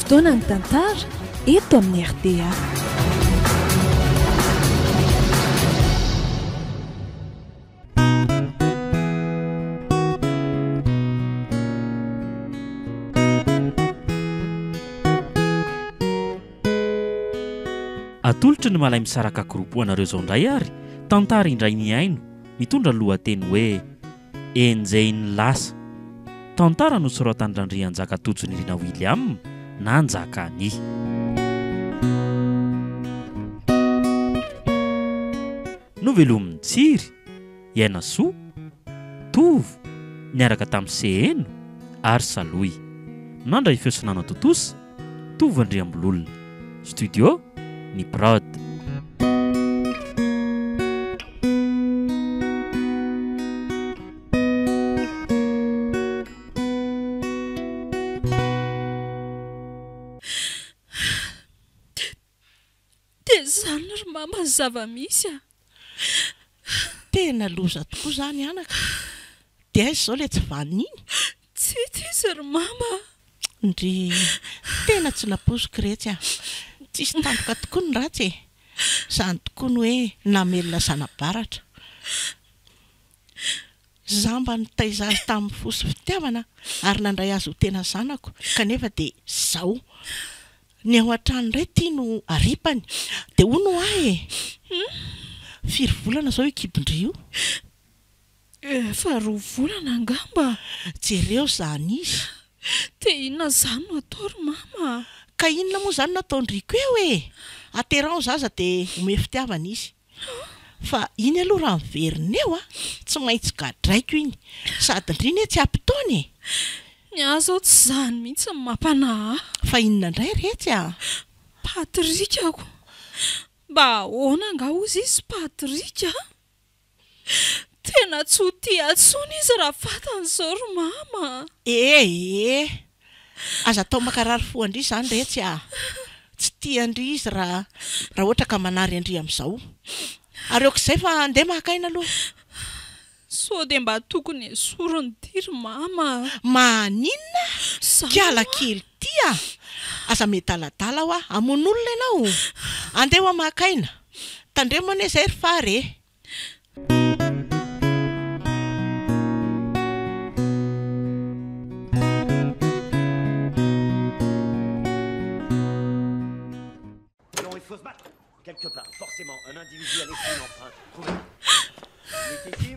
Fotoanan'ny tantara eto amin'ny rta. Atolotry ny Malaimisaraka Group ho anareo izao indray ary tantara indray mihaino mitondra ny lohateny hoe Enjehin'ny lasa. Tantara nosoratan'i Randrianjaka Tojonirina William na Njaka Annie. Novelomin'i Tsiry, Iainasoa, Tovo, niaraka tamin'i Seheno ary Salohy. Nandray feo sy nanatontosa, Tovo Andriambololona. Studio, Ny Prod. Dia izany ry mama ny zava-misy a! Tena loza tokoa izany anaka! Dia aiza izao ilay tsy vanona iny? Tsy hita izy ry mama a! Ndry, tena tsy nampoiziko retsy a! Tsisy tandroka tokoa ny ratsy e! Izany tokoa ny hoe namelona zana-baratra. Izaho mba nitaiza azy tamin'ny fo sy fitiavana ary nandray azy ho tena zanako kanefa dia izao. Ny ao an-trano indray ity no aripany. Dia hono ho ahy e! Firy volana izao io kibon-dry io? Efa roa volana angamba. Jereo izany izy. Dia inona izany no atao ry mama a? Ka inona moa izany no ataon-dry ko eo e? Ateraho ny zaza dia omeo fitiavana izy. Fa iny aloha raha miverina eo a, tsy maintsy gadraiko iny. Sady ndry anie tsy ampy taona e! Ny ahy izao tsy izany mihitsy no mampanahy ahy. Fa inona indray retsy a? Patrick ako! Mba ahoana angaha hozy izy Patrick a? Tena tsy ho tia intsony izy raha fantany izao ry mama a! Ee! Aza atao mankarary fo an-dry izany retsy a! Tsy tia an-dry izy raha raha ohatra ka manary an-dry amin'izao. Ary aok'izay fa andeha maka aina aloha. Sao dia mba tokony esorina ity ry mama a! Maninona? Izany Kiala hoa! kely ity a! Aza miadaladala hoa, hamono olona ianao! Andeha hoa maka aina. Tandremo anie izay ry Fary e!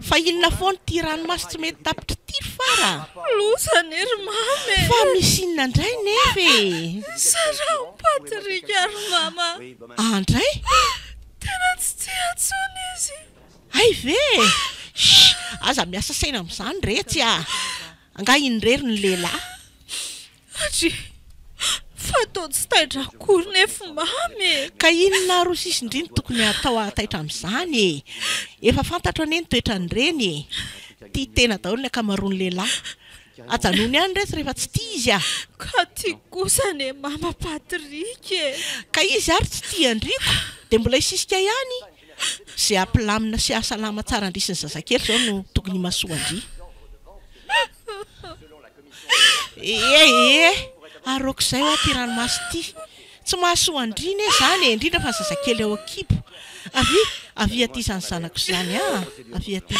Fa inona foana ity ranomaso tsy mety tapitra ity ry Fara a? Loza anie ry Mama e! Fa misy inona indray nefa e? Saraho Patrick ry Mama a! Andray? Tena tsy tia intsony izy. Hay ve e! Shh! Aza miasa saina amin'izany retsy a! Angaha iny irery no lehilahy? Adry! Fa toa tsy taitra akory nefa mamy e! Ka inona ary hoy sisa ndry no tokony hatao hahataitra amin'izany e! Efa fantatro anie ny toetran'ireny e! Tia tena daholo ny ankamaroan'ny lehilahy. Ajanony ihany retsy rehefa tsy tia izy a! Ka tiako kosa anie mama Patrick e! Ka izy ary tsy tia an-dRiko dia mbola hisisika ihany? Ze hampilamina sy hahasalama tsara an-dry sy ny zazakely izao no tokony himasoan-dry. Ee ee! Ary aok'izay hoa ity ranomaso ity! Tsy mahasoa an-dry anie izany e! Indrindra fa ny zazakely ao an-kibo. Avia, avia aty izany zanako izany a! Avia aty.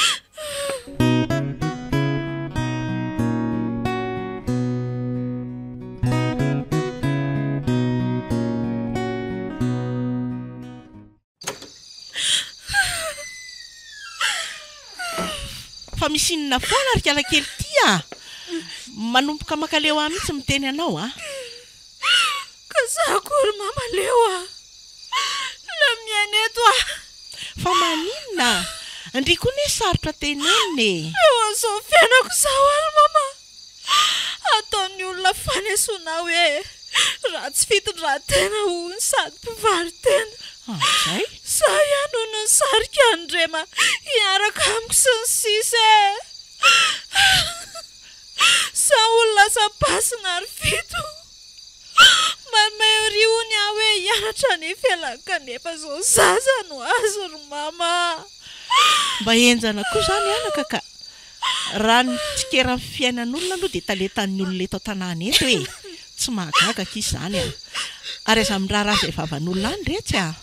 Fa misy inona foana ry kalakely ity a! Manomboka mankaleo ahy mihitsy miteny anao a! Ka za akory mama leo a! Leo miaina eto a! Fa maninona? Ndry koa ne sarotra tenenina e! Leo an'izao fiainako izao ary mama! Ataon'ny olona fanesoana hoe ratsy fitondran-tena hono sady mpivaro-tena. Anjay! Za ihany hono nisarika an'i Ndrema hiaraka amiko sy ny sisa e! Za hono lasa pasina ary fito. Maimay ery hono aho hoe hianatra any ivelany kanefa izao zaza no azo ry mama a! Mba henjana koa izany anaka ka! Raha ny tsikera ny fiainan'olona aloha dia talentan'ny olona eto an-tanàna eto e! Tsy mahagaga akia izany a! Ary aza miraharaha izay vavan'olona any retsy a!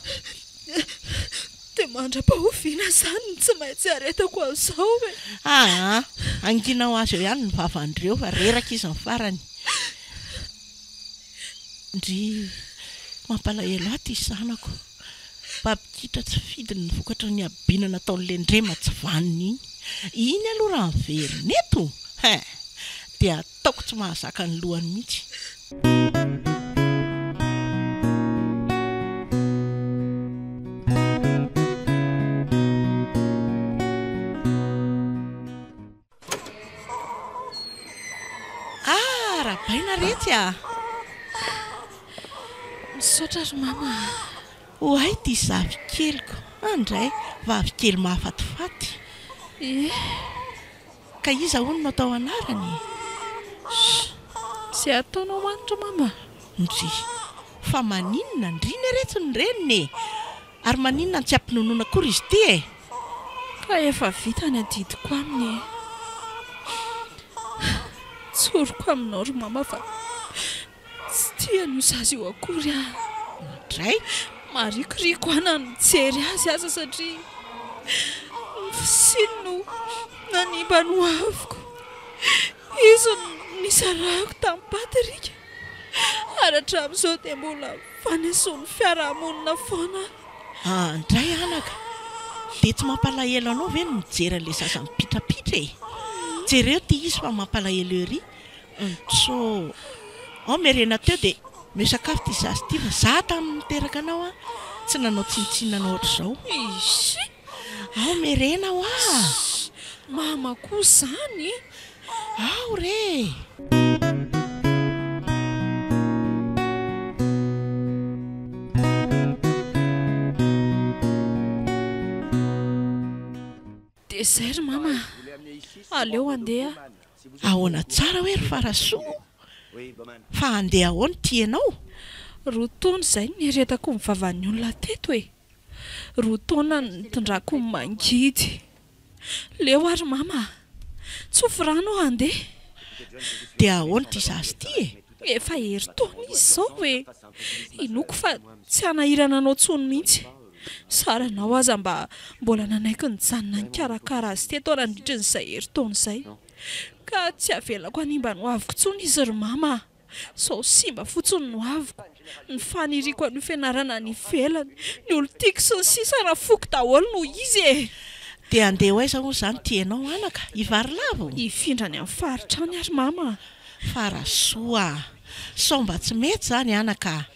Dia mandra-pahoviana izany no tsy maintsy hiaretako an'izao e? Aa! Hangina ho azy eo ihany ny vavan'ireo fa reraka izy ny farany. Ndrii! Mampalahelo ahy ity zanako. Babikitra tsy fidiny ny vokatry ny habibiana nataon'ilay ndrema tsy vanona iny. Iny aloha raha miverina eto, hein! Dia ataoko tsy mahazaka ny lohany mihitsy. Ah, arahabaina retsy a! Misaotra ry mama a! Oay ity zafikeliko, andray, vavikely mahafatifaty. Ie. Ka iza hono no atao anarany e? Sh! Izay ataonao any ry mama a! Ndry! Fa maninona ndry ne retsy ny reniny e? Ary maninona no tsy ampinonoana akory izy ity e? Ka efa vita ny adidiko aminy e! Tsoriko aminao ry mama fa tsy tia an'io zaza io akory aho. Indray? Marikoriko aho na ny mijery azy aza satria ny fisiany no nanimba ny hoaviko. Izy no nisarahako tamin'i Patrick ary hatramin'izao dia mbola fanesoan'ny fiarahamonina foana aho. Andray anaka, dia tsy mampalahelo anao ve ny mijery an'ilay zaza mipitrapitra e? Jereo ity izy fa mampalahelo ery. Ntso. Ao miarena teo dia omeo sakafo ity zaza ity fa za tamin'ny niteraka anao an, tsy nanao tsinontsinona anao ohatr'izao. Izy. Ao miarena hoa. Ssss, mama koa izany. Ao re e! Dia izay ry mama a! Aleo handeha aho. Ahoana tsara hoe ry Farasoa? Fa handeha ahoana ity ianao? Roa taona izay no nieretako ny vavan'ny olona teto e! Roa taona no nitondrako ny mangidy. Leo aho ry mama a! Tsofy rano aho handeha. Dia ahoana ity zaza ity e? Efa herintaona izy izao e! Inoako fa tsy hanahirana anao intsony mihitsy. Saranao aza mba mbola nanaiky nijanona nikarakara azy teto aho nandritran'izay herintaona izay. Ka tsy avelako hanimba ny hoaviko intsony izy ry mama a! Sao simba fotsiny ny hoaviko, ny faniriako an'io fianarana any ivelany, ny olon-tiako sy ny sisa Rafoko daholo noho izy e! Dia handeha ho aiza hono izany ity ianao anaka? Hivarilavo? Hifindra any amin'ny faritra any aho ry mama a! Farasoa a! Sao mba tsy mety izany anaka a!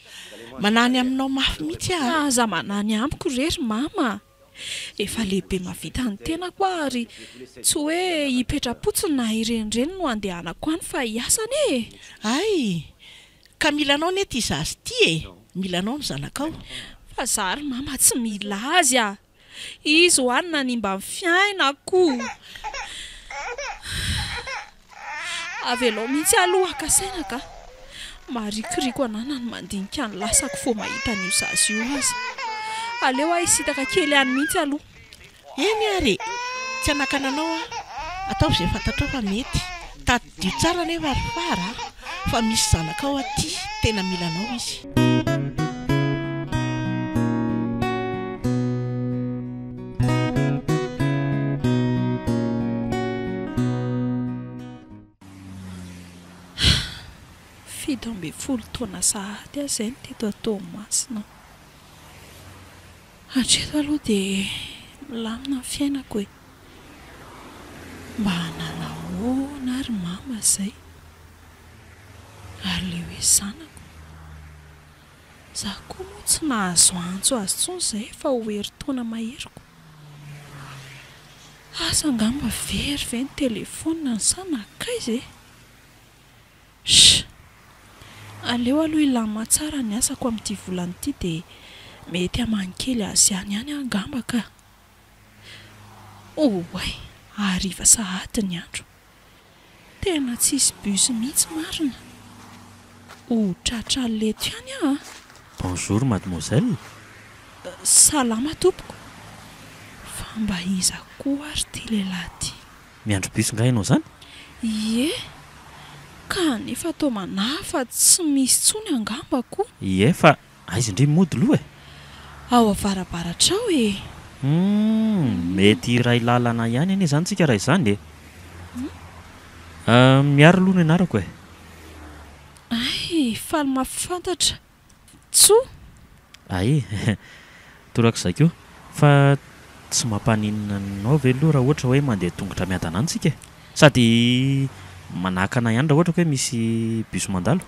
Manany aminao mafy mihitsy aho a! Aza manany amiko re ry mama a! Efa lehibe mahavita ny tenako aho ary tsy hoe hipetra-potsiny na hirenireny no handehanako any fa hiasa anie e! Hay! Ka mila anao anie ity zaza ity e! Mila anao ny zanakao. Fa za ry mama tsy mila azy a! Izy hoa no nanimba ny fiainako. Avelao mihitsy aloha haka saina ka. Marikoriko anah ny mandinika ny lasako vao mahita an'io zaza io aza. Aleo aho hisintaka kely any mihitsy aloha. Eny ary e! Tsy hanakana anao aho. Ataovy izay fantatrao fa mety. Tadidio tsara anefa ry Fara a! Fa misy zanakao aty tena mila anao izy. 17 taona sahady aho izay no teto Toamasina. Hatreto aloha dia milamina ny fiainako e! Mba nanahoana ary mama izay? Ary ilay hoe zanako? Za koa moa tsy nahazo antso azy intsony izay efa ho herintaona maheriko. Asa angamba very ve ny telefaoniny sa nankaiza e? Sh! Aleo aloha hilamina tsara ny asako amin'ity volana ity dia mety hamaky kely azy any ihany aho angamba ka. Oay! Hariva sahady ny andro. Tena tsisy bus mihitsy marina. Ho tratra leto ihany aho a! Bonjour mademoiselle. Salama tompoko. Fa mba iza koa ary ity lehilahy ity? Miandry bus nga ianao zany? Ie! Ka nefa toa manahy fa tsy misy intsony angamba ko. Ie fa aiza indray mody loha e? Ao avarabaratra ao e! Humm, mety hiray lalana ihany anie izany tsika raha izany e! Miary aloha ny anarako e! Hay, faly mahafantatra. Tsoa! Hay, torak'izay koa. Fa tsy mampaninona anao ve aloha raha ohatra hoe mandeha tongotra miadana any tsika e? Sady manakana ihany raha ohatra ka hoe misy bus mandalo.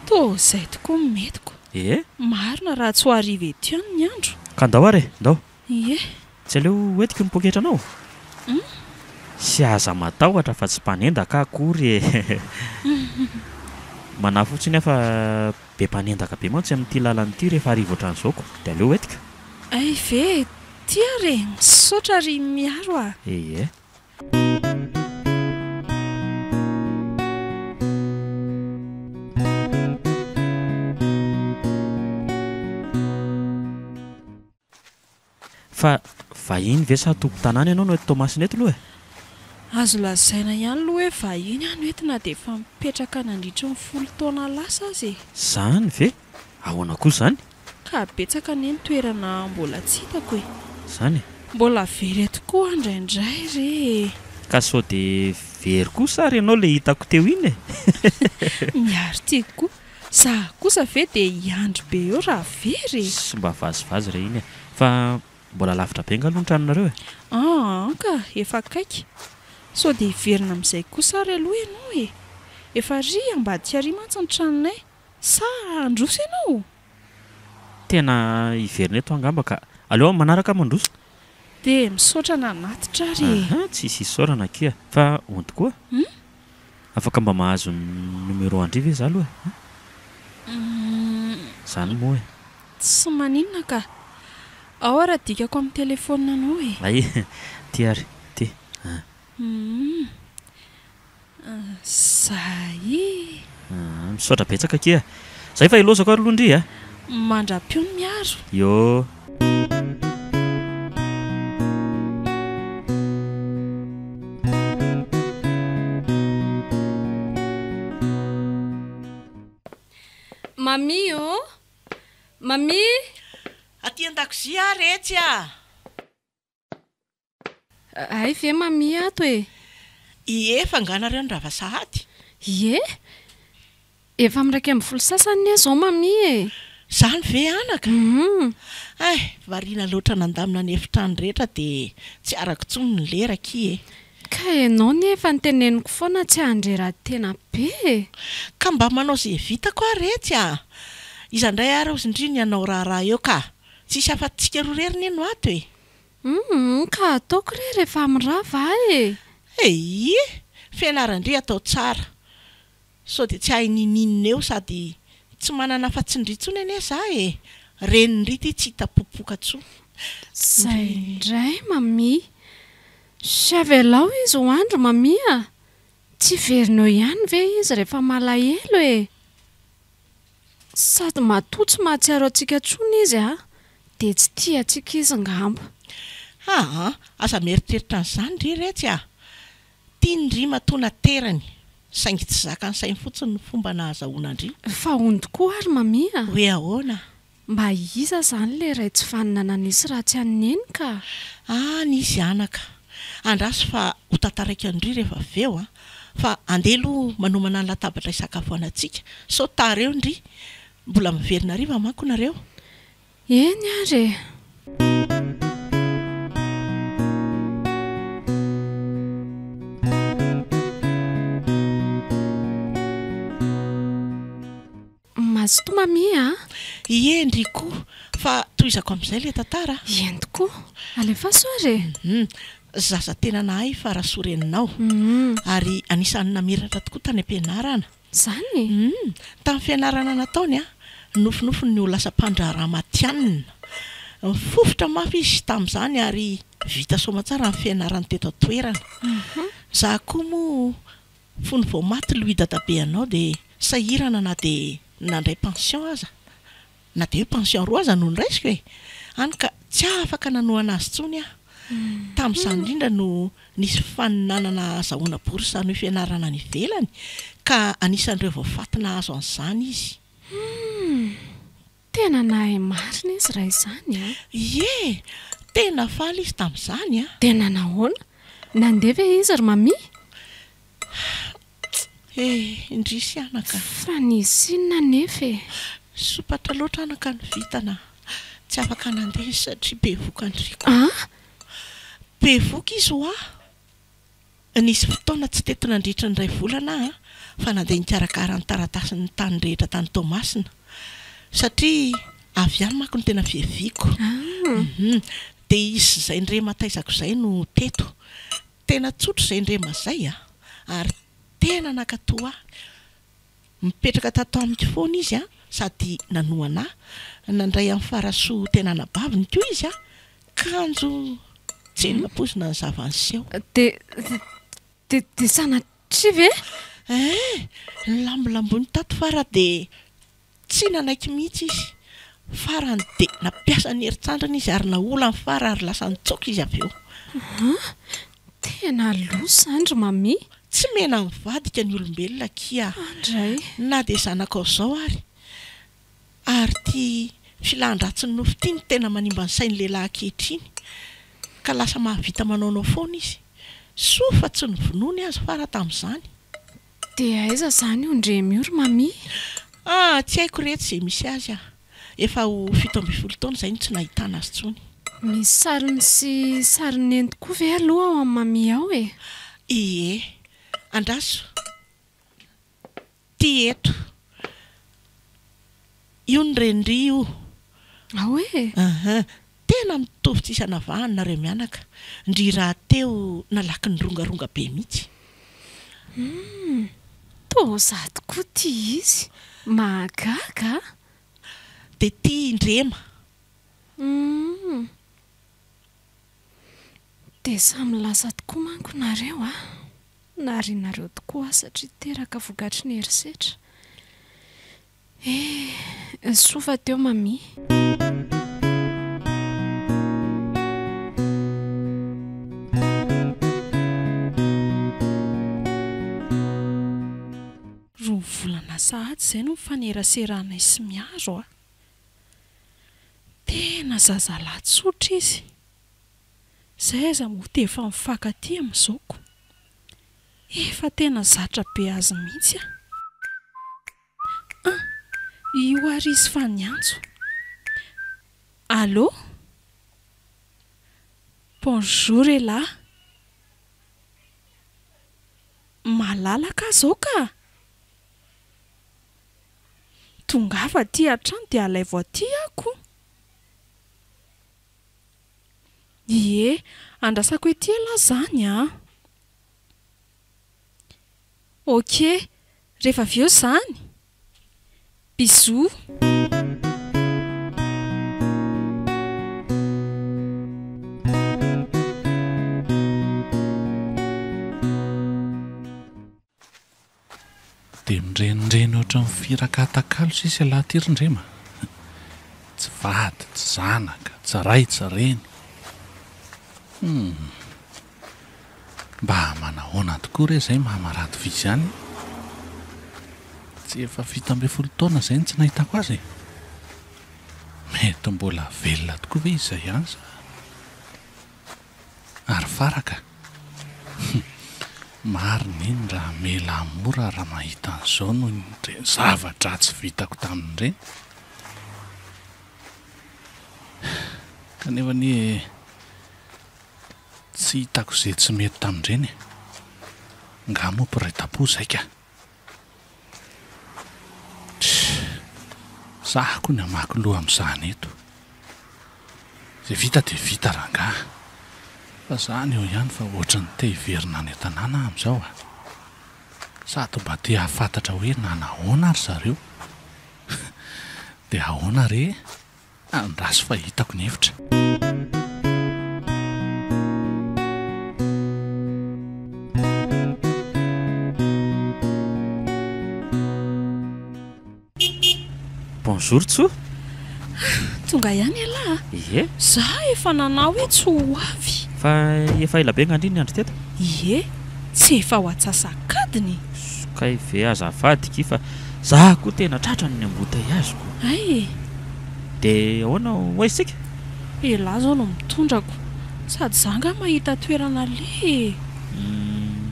Toa izay tokoa no mety ko. Ee? Marina raha tsy ho hariva eto ihany ny andro. Ka ndao ary e, ndao. Ie. Tsy aleo hoentiko ny poketranao? Hum. Sy aza matahotra fa tsy mpanendaka akory e. Manahy fotsiny aho fa be mpanendaka be mantsy amin'ity lalana ity rehefa hariva ohatran'izao ko. Dia aleo hoentiko. Hay ve e! Ty ary e! Misaotra ry Miaro a! Ie. Fa vahiny ve sa tompon-tanàna ianao no eto Toamasina eto aloha e? Azo lazaina ihany aloha hoe vahiny aho no eto na dia efa mipetraka nandritry ny folo taona lasa aza e! Zany ve? Ahoana koa izany? Ka betsaka anie ny toerana mbola tsy hitako e! Zany e! Mbola very eto koa aho indraindray re e! Ka sao dia very kosa ary ianao ilay hitako teo iny e! Miary tiako koa! Za kosa ve dia hiandry be eo raha very e! Sy mba vazivazy re iny e! Fa mbola lavitra be nga aloha ny tranonareo e? Aa ka, efa akaiky. Sao dia hiverina amin'izay kosa ary aloha ianao e! Efa ary ambadika ary mantsy ny tranonay. Sa handroso ianao? Tena hiverina eto angamba ka. Aleo amin'ny manaraka mandroso. Dia misaotra nanatitra ary e. Aha, tsisy isaorana akia. Fa honto koa? Hum? Afaka mba mahazo ny numéro an-dry ve za aloha e? Hum. Zany moa e. Tsy maninona ka. Ao ary adikako amin'ny telefaonina-nao e. Ay, ty ary, ty. Ah. Hum. Zay. Misaotra betsaka akia. Zay fa ilozako ary aloha ndry a. Mandra-peo ny miaro. Yo. Mamie ô! Mamie! Aty an-dakozia aho retsy a! Hay ve Mamie ato e! Ie, fa nga nareo nirava sahady? Ie! Efa amin'ny 11 sasany anie izao Mamie e! Izany ve anaka? Hum! Hay, variana loatra nandamina ny efitrano rehetra dia tsy arako intsony ny lera akia e! Ka ianao anie efa noteneniko foana tsy handrera-tena be e! Ka mba manao izay vitako aho retsy a! Iza indray ary ozy ndry ny hanao raharaha eo ka! Tsisy afa-tsika roa irery anie no ato e! Humm ka ataoko re rehefa mirava ahy e! Eii! Fianaran-dry atao tsara. Sao dia tsy hahay ninininina eo sady tsy manana afa-tsy ndry intsony anie za e! Renin-dry ity tsy hita popoka tsony. Zay indray mamie. Sy avelao izy ho andry mamie a! Tsy hiverina eo ihany ve izy rehefa malahelo e! Sady matoa tsy mahatsiaro antsika intsony izy a, dia tsy tia antsika izy ngamba. Aa, aza mieritreritra an'izany ry retsy a! Tiany ndry matoa naterany, saingy tsy zakan'ny sainy fotsiny ny fomba nahazahoana an-dry. Fa hono tokoa ary Mamia a! Hoe ahoana? Mba iza izany ilay ray tsy vanona nanisy ratsy an'i Neny ka? Any izy anaka. Andraso fa ho tantaraiko an-dry rehefa avy eo an! Fa andeha aloha manomana ny latabatra hisakafoanantsika sao tara eo ndry. Mbola miverina hariva manko nareo. Eny ary e! Mazotoa Mamie a! Ie ndry koa, fa tohizako amin'izay ilay tantara a! Eny tokoa, alefaso ary e! Hum, zaza tena nahay fa Rasoa reninao, ary anisan'ny namiratra tokoa tany am-pianarana. Izany e? Hum, tamin'ny fianarana nataony a, nofinofiny ny ho lasa mpandraharaha matihanina. Nifofotra mafy izy tamin'izany ary vita soamantsara ny fianarany teto an-toerana. Izaho koa moa Fony vao maty Louis dadabe anao dia sahirana na dia nandray pension aza, na dia hoe pension roa aza no noraisiko e! Hany ka tsy afaka nanohana azy intsony aho. Tamin'izany indrindra no nisy fifaninanana ahazahoana bourse hanohy fianarana any ivelany ka anisan'ireo voafaty nahazo an'izany izy. Humm! Tena nahay marina izy raha izany an! Ie! Tena faly izy tamin'izany an! Dia nanahoana? Nandeha ve izy ry Mamie? Eh! Indrisy anaka! Fa nisy inona anefa e? Sompatra loatra anaka ny vintana, tsy afaka nandeha izy satria bevoka an-dRiko. An? Bevoka izy hoa! Nisy fotoana tsy teto nandritra ny iray volana aho fa nandeha nikarakara ny taratasin'ny tany rehetra tany Toamasina. Satria avy any manko no tena fiaviako. Dia izy sy izay ndrema taizako izay no teto. Tena tsotra izay ndrema izay a! Ary tena nankato ahy. Mipetraka tato amiko foana izy sady nanohana ahy. Nandray an'i Farasoa ho tena anabaviny koa izy kanjo tsy nampoizina ny zava-niseho. Dia, dia, dia sanatria ve? Eh! Nilambolamboiny tato Fara dia tsy nanaiky mihitsy izy. Farany dia nampiasa ny herin-tsandriny izy ary naolany Fara ary lasa nitsoaka izy avy eo. An! Tena loza izany ry Mamie! Tsy mena mivadika ny olombelona akia Andray. na dia zanakao izao ary. Ary ity filan-dratsin'ny nofo ity no tena manimba ny sain'ny lehilahy ankehitriny ka lasa mahavita manaonao foana izy. Soa fa tsy novonoiny azy fara tamin'izany. Dia aiza izany io Ndremy io ry Mamie? Ah, tsy haiko retsy izay misy azy ah. Efa ho 17 taona izay no tsy nahitana azy intsony. Misy sariny sy sarin'i Neny tokoa ve aloha ao amin'i Mamie ao e? Ie. Andraso. Ty eto. Io ny renin-dry io. Ao e? Aha. Tena mitovy tsisy anavahana nareo mianaka. Ndry rahateo nalaky nirongaronga be mihitsy. Humm! Toa za tokoa ty izy. Mahagaga a! Dia ty i Ndrema. Humm! Dia samy lasa tokoa manko nareo a! Narianareo tokoa aho satria teraka vokatry ny herisetra. Eh, soa fa teo Mamie. Roa volana sahady izay no nifaneraseranay sy Miaro a! Tena zazalahy tsotra izy. Izay aza moa dia efa mifankatia amin'izao ko. Efa tena zatra be azy mihitsy aho. An! Io ary izy fa niantso. Allô? Bonjour elah. Malalaka aho izao ka! Tongava aty an-trano dia alaivo aty aho ko! Ie, andrasako ety elah izany an! Ok, rehefa avy eo izany! Bisous! Dia mirenireny ohatran'ny firaka atakalo sisa ialahy ity ry Ndrema a! Tsy vady, tsy zanaka, tsy ray, tsy reny. Hum. Mba manahoana tokoa re izay mama Radovizy any? Tsy efa 17 taona izay no tsy nahitako azy e! Mety mbola velona tokoa ve izy izay any sa? Ary faraka? Hum! Marina iny raha hamela ahy mora raha mahita an'izao noho ireny zava-dratsy vitako tamin'ireny. Kanefa anie Tsy hitako ze tsy mety tamin'ireny e! Nga moa mpiray tampo zay ka! Tch! Zah ko ny hamaky loha amin'izany eto. Ze vita dia vita rangaha. Fa zah ny eo ihany fa ohatran'ny te hiverina any an-tanàna aho amin'izao a! Sady mba te hahafantatra hoe nanahoana ry zareo. Dia ahoana re? Andraso fa hitako ny hevitra. Bonjour Tso. Tonga ihany ialahy a! Ie. Za efa nanao hoe tsy ho avy. Fa efa ela be nga ndry niandry teto? Ie, tsy efa ho atsasak'adiny? Kay ve azafady ki fa za koa tena tratran'ny embouteillage-ko. Hay e! De ahoana ho aiza tsika? Elah zao no mitondra ko. Sady za nga mahita toerana aleha e! Humm.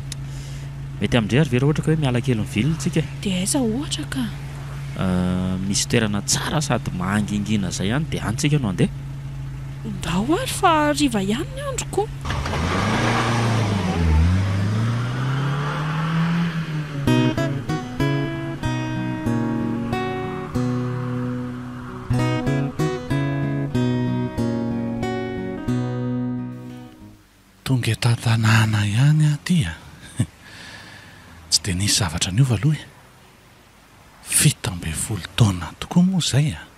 Mety amin-dry ary ve raha ohatra ka hoe miala kely ny ville tsika e? De aiza ohatra ka? Misy toerana tsara sady mangingina zay any de any tsika no handeha. Ndao ary fa hariva ihany ny andro ko. Tonga eto an-tanàna ihany aho ity a! Tsy dia nisy zavatra niova aloha e! 17 taona tokoa moa izay a!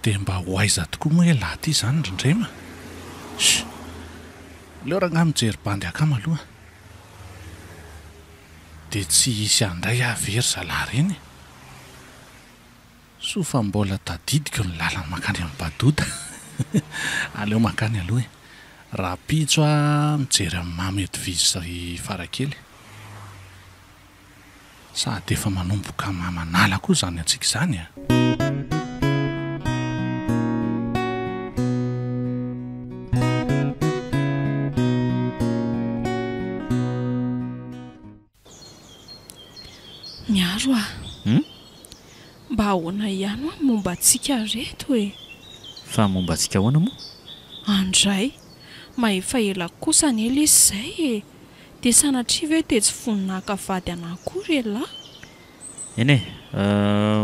Dia mba ho aiza tokoa moa elah ity izany ry Ndrema? Sh! Aleo rangahy mijery bandy akama aloha. Dia tsy hisy handray ahy ve ry zalahy ireny e? Soa fa mbola tadidiko ny lalana mankany amin'i Badoda. Aleo mankany aloha e. Rahampitso aho mijery an'i Mamy Edwige ry Farakely. Sady efa manomboka mamanala koa izany antsika izany a! Miaro a! Hum? Mba ahoana ihany hoa ny momba antsika reto e? Fa momba antsika ahoana moa? Andray! Mahefa ela kosa anie lesy izay e! Dia sanatria ve dia tsy vonona haka vady anah koa ry elah? Eny e,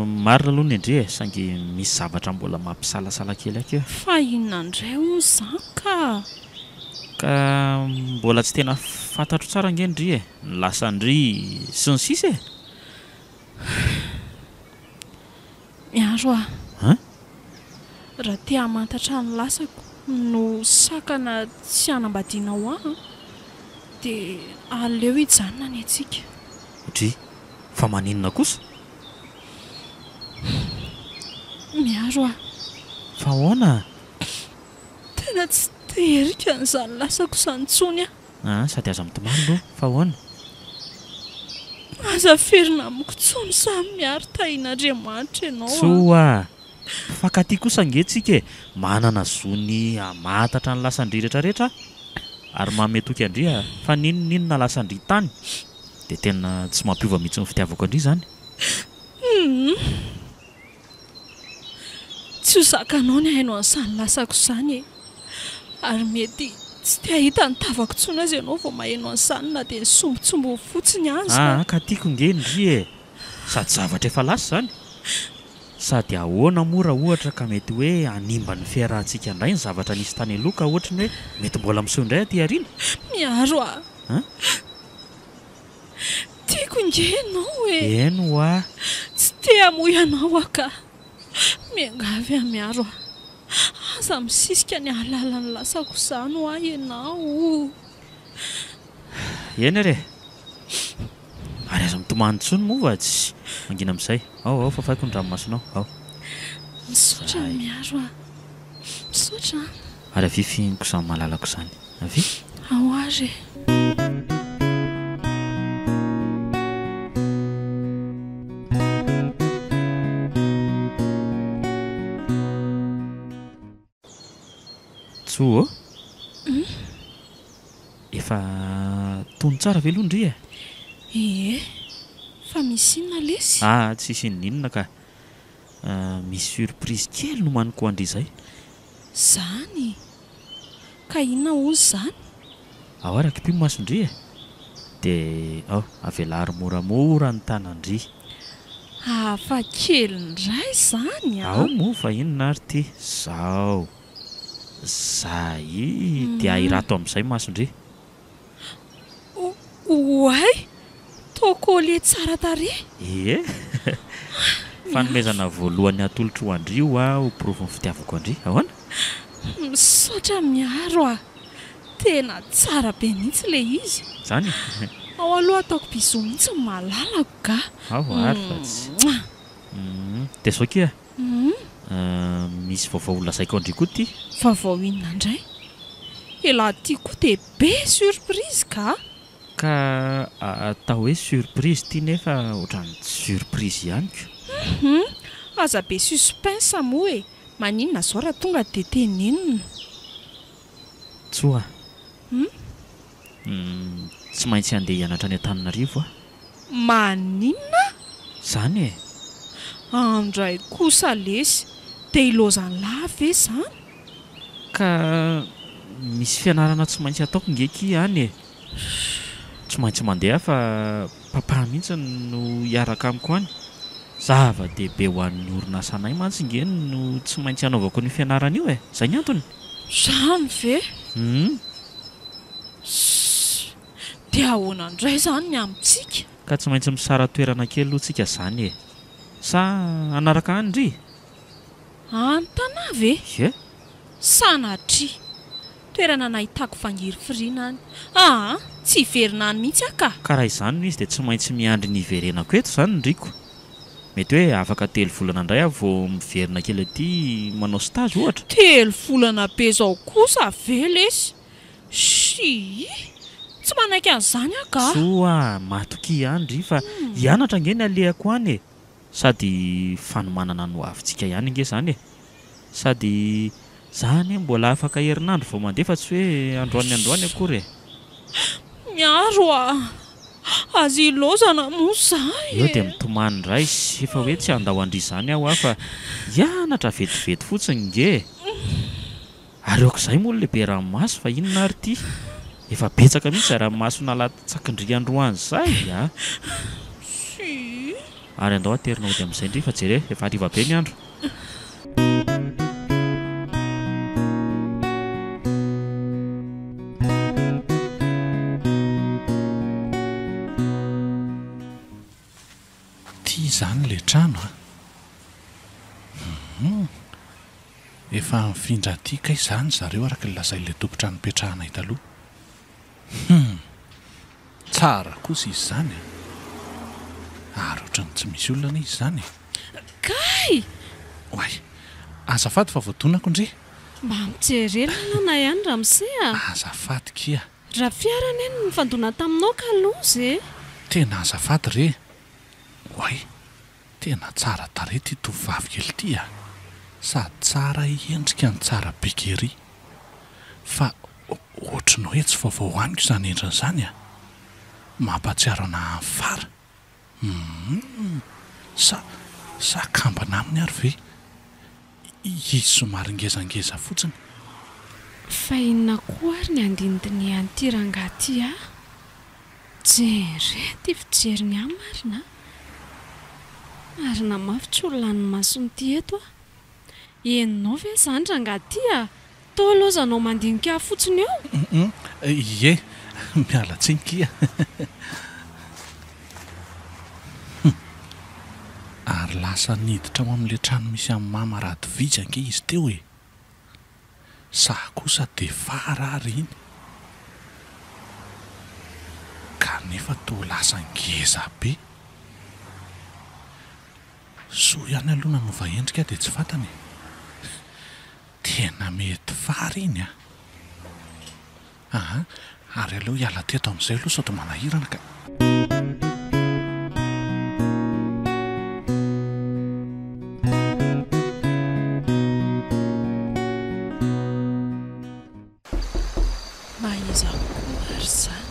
marina aloha ny an-dry e, saingy misy zavatra mbola mampisalasala kely ahy keo. Fa inona indray hono izany ka? Ka mbola tsy tena fantatro tsara ange ndry e, ny lasan-dry sy ny sisa e! Miaro aho. Hein? Raha te hamantatra ny lasako no sakana tsy hanambadianao ahy an, dia aleo hijanona ny antsika. Dry, fa maninona kosa? Miaro aho. Fa ahoana? Tena tsy te herika an'izany lasako izany intsony aho. Aa sady aza mitomany aloha fa ahoana? Aza averina amiko intsony samy miaro tahin'Andriamanitra ianao a! Soa a! Mpifankatia kosa ange tsika e! Manana zo ny hamatatra ny lasan-dry retraretra ary manome toky an-dry a! Fa n'inon'inona lasan-dry tany dia tena tsy mampiova mihitsy ny fitiavako an-dry izany. Humm! Tsy ho zakanao ny haino an'izany lasako izany e! Ary mety tsy te hahita ny tavako intsony aza ianao vao maheno an'izany na dia ny sombintsombiny fotsiny aza. Aa ka tiako nge ndry e! Sady zavatra efa lasa izany. Sady ahoana moa raha ohatra ka mety hoe hanimba ny fiarahantsika indray ny zavatra nisy tany aloha ka ohatry ny hoe mety mbola miseho indray aty aoriana? Miaro ahy. An? Tiako nge ianao e! Eny hoa! Tsy te hamoy anao aho ka! Miangavy aho miaro ahy. Aza misisika ny hahalala ny lasako izany hoa ianao. Eny ary e! Ary aza mitomany intsony moa fa tsy mangina amin'izay. Ao, ao, fafaiko ny ranomasonao. Ao. Misaotra miaro a! Misaotra an! Ary avia fihiniko izany malalako izany. Avia. Ao ary e! Tso ô! Efa tony tsara ve aloha ndry e? Ee, fa misy inona lesy? Aa, tsisy inon'inona ka. Misy surprise kely nomaniko ho an-dry izay. Zany? Ka inona hozy izany? Ao ary akipio ny mason-dry e! Dia ao, avelaro moramora ny tanan-dry. Hafa kely indray izany an! Ao moa fa inona ary ity? Zao! Zay! Dia ahirato amin'izay mason-dry. Oay! Toa collier tsara tarehy! Ie! Fanomezana voalohany atolotro ho an-dry io ho porofon'ny fitiavako an-dry. Ahoana? Misaotra Miaro a! Tena tsara be mihitsy ilay izy. Izany e! Ao aloha ataoko bisous mihitsy ny malalako ga! Ao ary fa tsy. Dia izao kia, misy vaovao holazaiko an-dry koa ity. Vaovao inona indray? Elah ty koa dia be surprise ka! Ka atao hoe surprise ity nefa ohatran'ny tsy surprise ihany ko! Hum! Aza be suspense moa e! Maninona zao raha tonga dia tenenina? Tsoa! Hum? Hum! Tsy maintsy handeha hianatra any Antananarivo aho. Maninona? Zany e! Andray kosa lesy! Dia ilaozan'lah ve zany? Ka misy fianarana tsy maintsy ataoko nge ki any e! Tsy maintsy mandeha aho fa papa mihitsy no hiaraka amiko any. Zava-dehibe ho an'ny orinasanay mantsy nge no tsy maintsy hanaovako an'io fianarana io e! Zay ny antony. Zany ve? Hum. Ssss. Dia ahoana indray izany ny amintsika? Ka tsy maintsy misara-toerana kely aloha tsika zany e! Sa hanaraka any ndry? Any Tana ve? Ie. Sanatria! Toerana nahitako fangirifiriana any. Aa! Tsy hiverina any mihitsy aho ka! Ka raha izany no izy dia tsy maintsy miandry ny hiverenako eto izany ndry ko! Mety hoe afaka telo volana indray aho vao miverina kely aty manao stage ohatra. Telo volana be izao kosa ve lesy? Shii! Tsy manaiky an'izany aho ka! Soa a! Matokia ihany ndry fa hianatra ange ny alehako any e! Sady fanomanana ny hoavintsika ihany ange izany e! Sady za anie mbola afaka herinandro vao mandeha fa tsy hoe androany androany akory e! Miaro a! Aza ilaozana moa za e! Eo dia mitomany indray, efa hoe tsy handao an-dry izany aho fa hianatra vetivety fotsiny nge e! Ary aok'izay moa le be ranomaso fa inona ary ity? Efa betsaka mihitsy izay ranomaso nalatsak'ndry androany izay a! Ary andao aterina hody amin'izay ndry fa jereo efa hariva be ny andro. Ty izany le trano a! Hum. Efa nifindra aty kay zany zareo araka ny lazain'ilay tompon-trano nipetrahanay taloha. Hum! Tsara kosa izy izany an! Ary ohatran'ny tsy misy olona anie izy izany e! Kay! Oay! Azafady fa voadonako ndry! Mba mijere lalana ihany ramose a! Azafady kia! Raha fiara anie no nifandona taminao ka loza e! Tena azafady re! Oay! Tena tsara tarehy ity tovovavy kely ity a! Sady tsara endrika no tsara bika ery. Fa ohatry ny hoe tsy vaovao amiko izany endriny izany a! Mampahatsiaro anah an'i Fara. Humm! Sa sa kambana aminy ary ve? Izy somary ngezangeza fotsiny. Fa inona koa ary ny andinidinihan'ity rangahy ity ahy? Jereo ity fijeriny ahy marina a! Marina mafy tsy ho lany mason'ity eto aho. Henonao ve izany rangahy ity a? Toa lozanao mandinika ahy fotsiny eo. Hum ie, miala tsiny kia. Hum. Ary lasa niditra ao amin'ilay trano misy an'i mama Radovija ange izy teo e! Sa kosa dia fara ary iny? Kanefa toa lasa ngeza be. Soa ihany aloha nanova endrika dia tsy fantany e. Tena mety fara iny an! Aa, ary aleo hiala teto amin'izay aloha sao dia manahirana ka. Mba iza koa ary izany?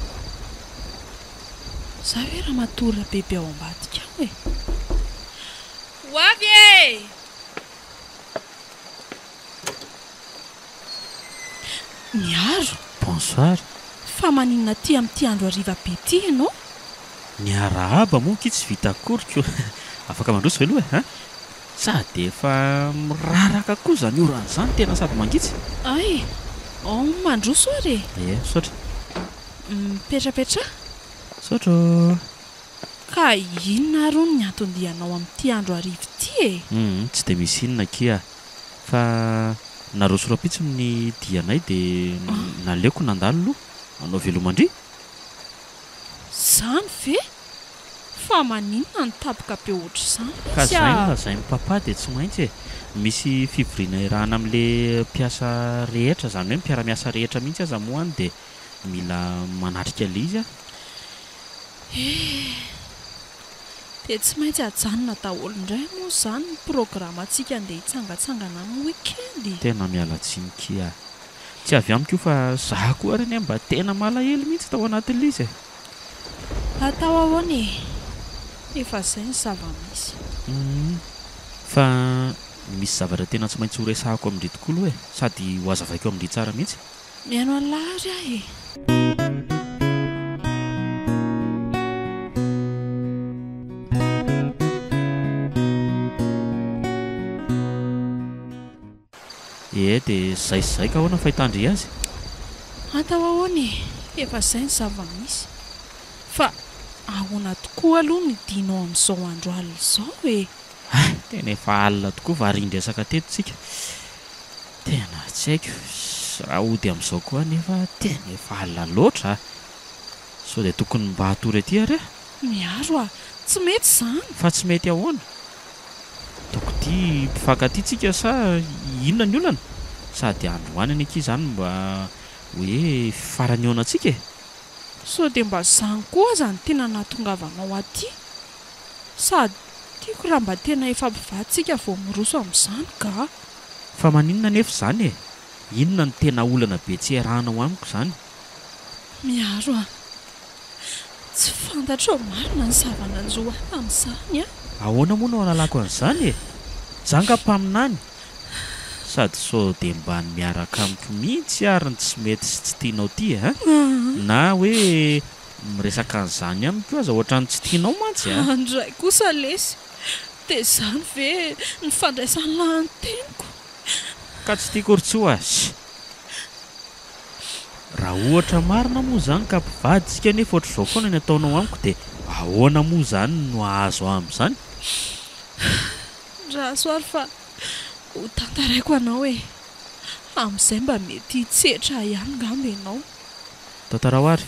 Za ve ramatoa Rabeby ao ambadika ao e? Ho avy e! Miaro. Bonsoir. Fa maninona aty amin'ity andro hariva be ity ianao? Ny arahaba moa akia tsy vita akory ko. Afaka mandroso ve aloha e? An? Sady efa miraraka koa izany orana izany tena sady mangitsy. Ay! Ao mandroso ary e! Ie, misaotra. Mipetrapetraha. Misaotra ô! Ka inona ary hono ny anton-dianao amin'ity andro hariva ity e? Hum, tsy dia misy inona akia. Fa naroso rahampitso ny dianay dia naleoko nandalo aloha. Manao veloma ndry. Izany ve? Fa maninona no tapoka be ohatr'izany Ka lesy zay no a! lazain'i papa dia tsy maintsy e! Misy fivoriana iarahana amin'le mpiasa rehetra, izany hoe ny mpiara-miasa rehetra mihitsy aza moa any dia mila manatrika ilay izy aho. Eh! Dia tsy maintsy ajanona daholo indray moa izany ny programantsika andeha hitsangatsangana amin'ny week-end e! Tena miala tsiny kia. Tsy avy amiko io fa za koa ary anie mba tena malahelo mihitsy tao anatin'ilay izy e! Atao ahoana e! Efa izay ny zava-misy. Humm. Fa misy zavatra tena tsy maintsy horesahako amin-dry tokoa aloha e! Sady hohazavaiko amin-dry tsara mihitsy. Mihaino an'lah ary aho e! Ee dia zay sy zay ka ahoana fahitandry azy? Atao ahoana e! Efa zay ny zava-misy. Fa ahoana tokoa aloha ny dianao amin'izao andro alina izao e? Hay! Tena efa alina tokoa varian-dresaka teto tsika. Tena tsy haiko. Raha hody amin'izao koa anefa tena efa alina loatra a! Sao dia tokony mba hatory aty ary aho? Miaro a! Tsy mety izany! Fa tsy mety ahoana? Ataoko ity mpifankatia tsika sa inona ny olana? Sady androany anie akia izany mba hoe farany hihaonantsika e! Sao dia mba izany koa aza no tena nahatongavanao aty? Sady tiako raha mba tena efa mpivady tsika vao miroso amin'izany ga! Fa maninona anefa izany e? Inona no tena olana be tsy iarahanao amiko izany? Miaro a! Tsy fantatrao marina ny zava-nanjo ahy tamin'izany a! Ahoana moa no hahalalako an'izany e? Janga mpaminany! Sady sao dia mba ny miaraka amiko mihitsy ary ny tsy mety sy tsy tianao ity a! Na hoe miresaka an'izany amiko aza ohatran'ny tsy tianao mantsy a! Andray kosa lesy! Dia izany ve ny fandraisan'lah ny teniko? Ka tsy tiako ry Tsoa a! Raha ohatra marina moa izany ka mpivady isika nefa ohatr'izao foana ny ataonao amiko dia ahoana moa izany no hahazo ahy amin'izany? Ndraso ary fa ho tantaraiko anao e! Amin'izay mba mety hitsetra ahy ihany ngamba ianao. Tantarao ary.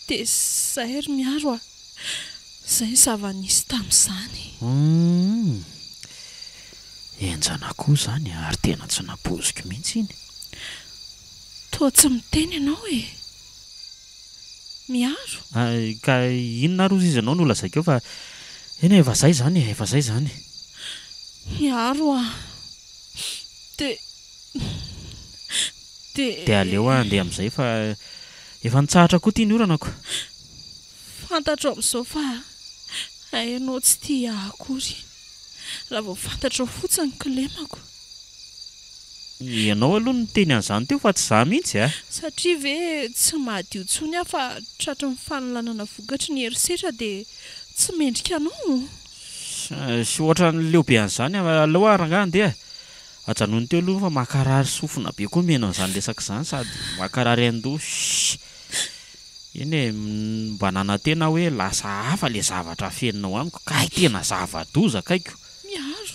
Dia izay ry Miaro a! Izay ny zava-nisy tamin'izany. Humm. Henjana koa izany ary tena tsy nampoiziko mihitsy iny. Toa tsy miteny ianao e! Miaro? Ka inona ary hozy izy ianao no lazaiko eo fa eny e, efa izay izany e, efa izay izany. Miaro a! Dia. Dia. Dia aleo aho handeha amin'izay fa efa nitsahatra koa ity ny orana ko. Fantatro amin'izao fa hay ianao tsy tia ahy akory. Raha vao fantatrao fotsiny ny kilemako. Ianao aloha no niteny an'izany teo fa tsy izaho mihitsy a! Satria ve tsy madio intsony aho fa tratry ny fanolanana vokatry ny herisetra dia tsy mendrika anao? Sy ohatran'ny leo be an'izany aleo aho rangahy handeha e! Ajanony teo aloha fa mankarary sofina be koa mihaino an'izany resaka izany sady mankarary andoha shh. Eny e, mba nanantena aho hoe lasa hafa ilay zavatra afeninao amiko kay tena zava-doza kaiko. Miaro.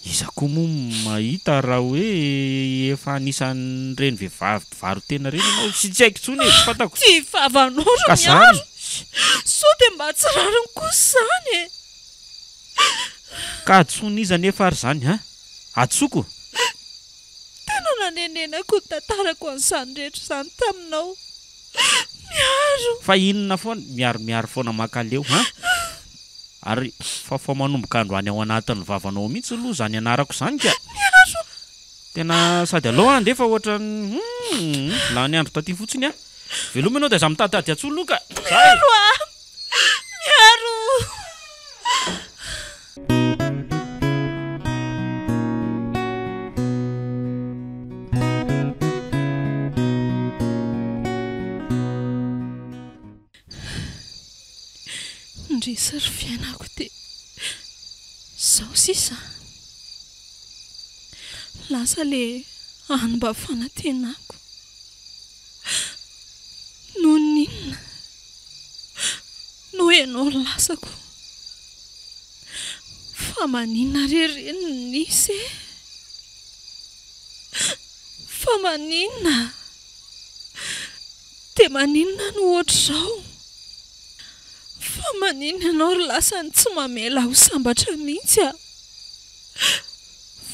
Iza koa moa mahita raha hoe efa anisan'ireny vehivavy mpivaro-tena ireny ianao sy tsy haiko intsony e, tsy fantako. Ty vavanao ry Ka zany. Miaro! Sao dia mba tsy rariny kosa izany e! Ka hadisoan'iza anefa ary izany an? Hadisoako? Tena nanenenako ny tantarako an'izany rehetra izany taminao. Miaro! Fa inona foana? Miaro miaro foana mankaleo an! Ary fafao manomboka androany ao anatin'ny vavanao mihitsy aloha izany anarako izany ka! Miaro! Tena sady aleo aho handeha fa ohatran'ny humm lany andro taty fotsiny aho. Veloma ianao dia aza mitaditady atsony aloha ka! Zay! Miaro a! Miaro! Ndrisy ry fiainako dia izao sisa. Lasa le hany mba fanantenako. Noho ny inona? Noho ianao lasako. Fa maninona re reny no nisy e? Fa maninona? Dia maninona no ohatr'izao? Fa maninona ianao ry lasa no tsy mamela ahy ho sambatra mihitsy a?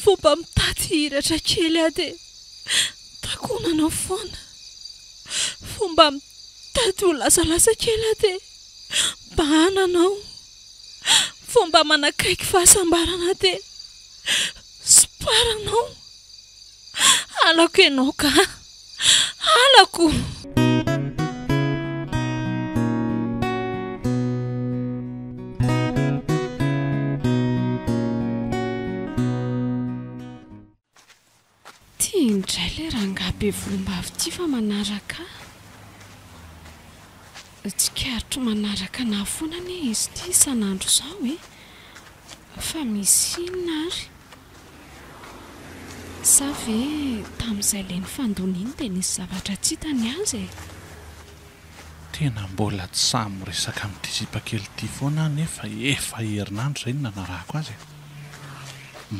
Vao mba mitady hihiratra kely aho dia takonanao foana. Vao mba mitady ho lasalasa kely aho dia bahananao. Vao mba manakaiky fahasambarana dia somparanao. Halako ianao ka! Halako! Ty indray ilay rangahy be volombava ity fa manaraka ahy. Tsikaritro manaraka anah foana anie izy ity isan'andro izao e! Fa misy inona ary? Sa ve tamin'izay ilay nifandona iny dia nisy zavatra tsy hitany azy e? Tena mbola tsy sahy miresaka amin'ity sipakely ity foana aho nefa efa herinandro izay no nanarahako azy e!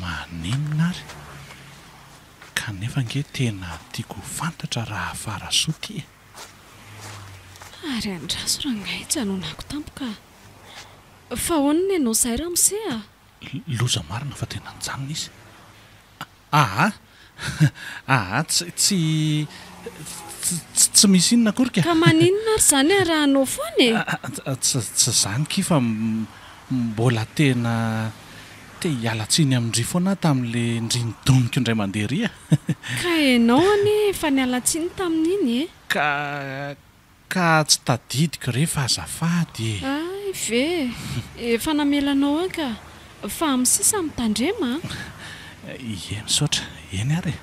Maninona ary? Kanefa ange tena tiako ho fantatra raha Farasoa ity e! Ary andraso rangahy hijanonako tampoka a! Fa ahoana ny anao izay ramose a? Loza marina fa tena nijanona izy. Aa! Aa! Tsy, tsy, tsy, tsy misy inona akory ka. Ka maninona ary izany arahanao foana e? Tsy, tsy izany kia fa mbola tena te hiala tsiny amin-dry foana aho tamin'ilay ndry nidoniko indray mandeha ery a! Ka ianao anie efa niala tsiny tamin'iny e! Ka, Ka tsy tadidiko re fa azafady e! Hay ve! Efa namela anao aho ka! Fa amin'ny sisa mitandrema a! Ie misaotra, eny ary e!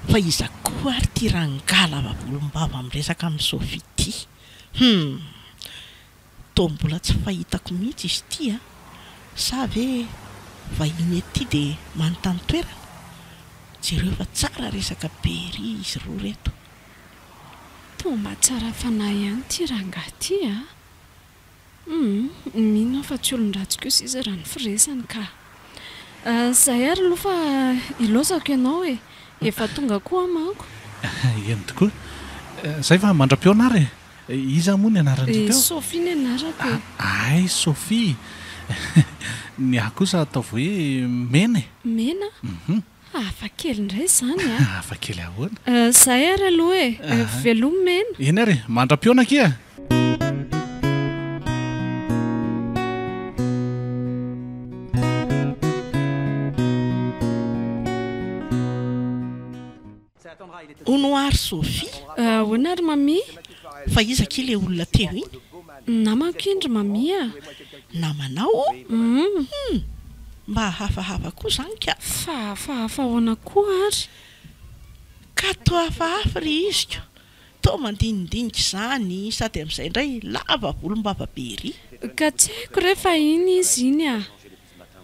Fa iza koa ary ity rangahy lava volombava miresaka amin'i Sophie ity? Hum! Toa mbola tsy fahitako mihitsy izy ity a! Sa ve vahiny ety dia manontany toerana? Jereo fa tsara resaka be ery izy roa ireto. Toa mba tsara fanahy ihany ity rangahy ity a! Humm, mino aho fa tsy olon-dratsy kosa izy raha ny firesany ka. Izay ary aloha fa ilaozako ianao e! Efa tonga koa aho manko. Eny tokoa. Izay fa mandra-pihaona ary e! Iza moa ny anaran-dry teo? Sophie ny anarako e! Hay Sophie! Ny ahy kosa ataovy hoe Mena e! Mena? Hafa kely indray izany a! Hafa kely ahoana? Izay ary aloha e! Veloma Mena! Eny ary e! Mandra-pihaona akia! Hono hoa ry Sophie? Ahoana ry Mamie? Fa iza akia ilay olona teo iny? Namako iny ry Mamie a! Namanao? Hum! Mba hafahafa koa izany ka! Fa hafahafa ahoana koa ary? Ka toa hafahafa ry iziko! Toa mandinidinika izany sady amin'izay indray lava volombava be ery! Ka tsy haiko re fa iny izy iny a!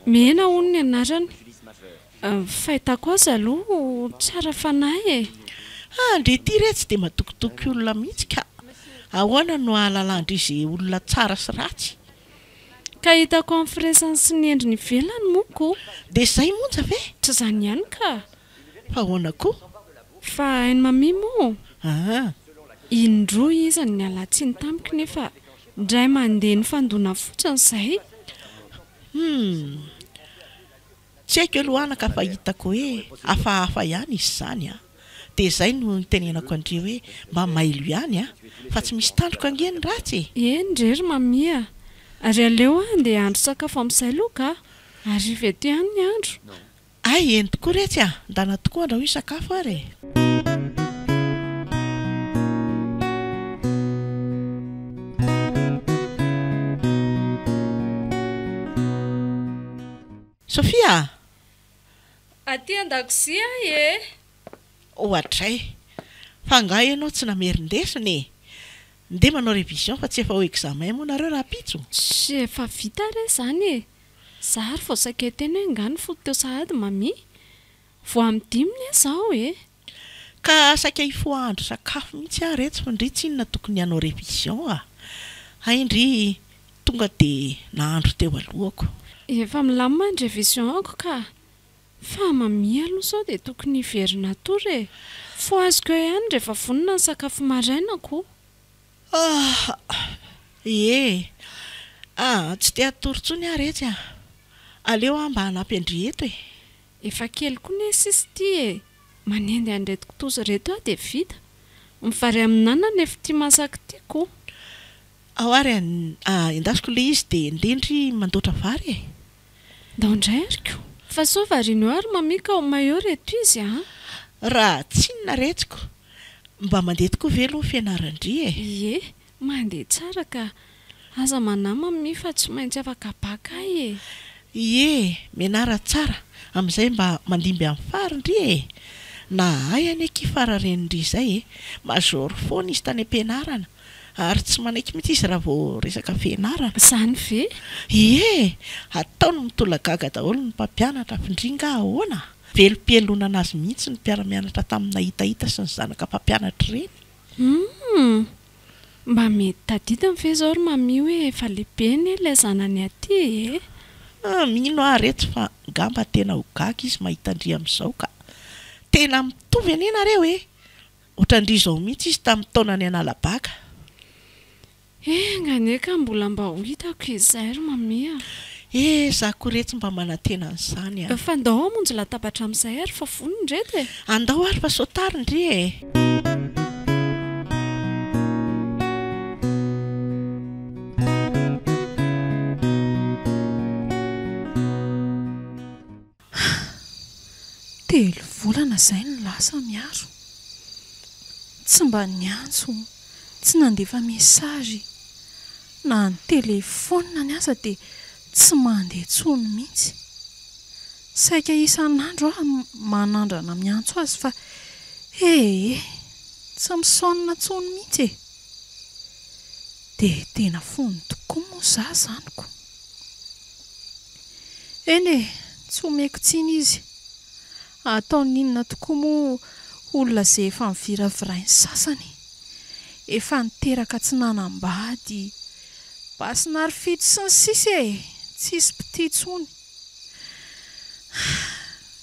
Mena hono ny anarany. Fahitako azy aloha tsara fanahy e! Ah, ndry ity re tsy dia matokitoky olona mihitsy ka! Ahoana no ahalalan-dry ze olona tsara sy ratsy? Ka hitako amin'ny firesany sy ny endriny ivelany moa ko! Dia zay monja ve? Tsy izany ihany ka! Fa ahoana koa? Fa hain'i Mamie moa? Ah! Indroa izy no niala tsiny tamiko nefa indray mandeha nifandona fotsiny izay! Hum! Tsy haiko aloha anaka fa hitako hoe hafahafa ihany izy izany an! Dia izay no nitenenako an-dry hoe mba mailo ihany an! Fa tsy misy tandroka ange ny ratsy e! Eny re ry Mamie a! Ary aleo aho handeha hahandro sakafo amin'izay aloha ka! Hariva eto ihany ny andro. Hay, eny tokoa retsy a! Ndana tokoa andrahoy sakafo ary e! Sophie a! Aty an-dakozia aho e! Oadray! Fa angaha ianao tsy namerin-desona e? Ndeha manao révision fa tsy efa ho examen moa nareo rahampitso? Tsy efa vita re izany e! Za ary vao saika hiteny hoe angaha ny folo teo sahady Mamie? Vao amin'ny dimy ne izao e! Ka saika hifoha hahandro sakafo mihitsy aho retsy fa ndry tsinona tokony hanao révision a! Hay ndry! tonga dia nahandro teo alohako. Efa milamina ny révision-ko ka! Fa mamia aloha sao dia tokony hiverina hatory e! Fohaziko eo ihany rehefa vonona ny sakafo maraina ko! Ah! Ie! Ah! Tsy te hatory intsony aho retsy a! Aleo aho mba hanampy an-dry eto e! Efa kely koa ne sisa ity e! Manendy an'ireto kitoza ireto aho dia vita! Ny vary amin'anana efa ity masaka ity ko! Ao ary an! Endasiko ilay izy dia ndeha ndry mandoatra vary e! Ndao indray ary ko! Fa sao variana eo ary mamia ka ho may eo reto izy a! Raha tsinona retsiko, mba mandeha tokoa ve aloha ny fianaran-dry e? Ie, mandeha tsara ka! Aza manahy mamia fa tsy maintsy afaka bac ahy e! Ie, mianara tsara, amin'izay mba mandimby an'i Fary ndry e! Nahay anie akia Fara renin-dry izay e! Major foana izy tany am-pianarana, ary tsy manaiky mihitsy izy raha vao resaka fianarana. Izany ve? Ie! Ataony mitolagaga daholo ny mpampianatra f'ndry nga ahoana? Velom-pialonana azy mihitsy ny mpiara-mianatra taminy nahitahita sy ny zanaka mpampianatra ireny. Humm! Mba mety tadidiny ve izao ry Mamie hoe efa lehibe anie ilay zanany aty e? Mino aho retsy fa ngamba tena ho gaga izy mahita an-dry amin'izao ka! Tena mitovy anie nareo e! Ohatran-dry izao mihitsy izy tamin'ny taonany hanala baka. Enga anie ka mbola mba ho hitako izay ry Mamie a! Eh! Za koa retsy mba manantena an'izany a! Fa ndao hamonjy latabatra amin'izay ary fa vonona ireto e! Andao ary fa sao tara ndry e! Telo volana izay no lasa Miaro. Tsy mba niantso, tsy nandefa message, na ny telefaoniny aza dia tsy mandeha intsony mihitsy. Saika isan'andro aho manandrana miantso azy fa ee, tsy misaonina intsony mihitsy e! Dia tena fony tokoa moa za izany ko! Eny e, tsy omeko tsiny izy. Ataony inona tokoa moa olona izay efa niviravirain'ny sasany, efa niteraka tsy nanambady, basin'arifito sy ny sisa e! Tsisy mpitia intsony.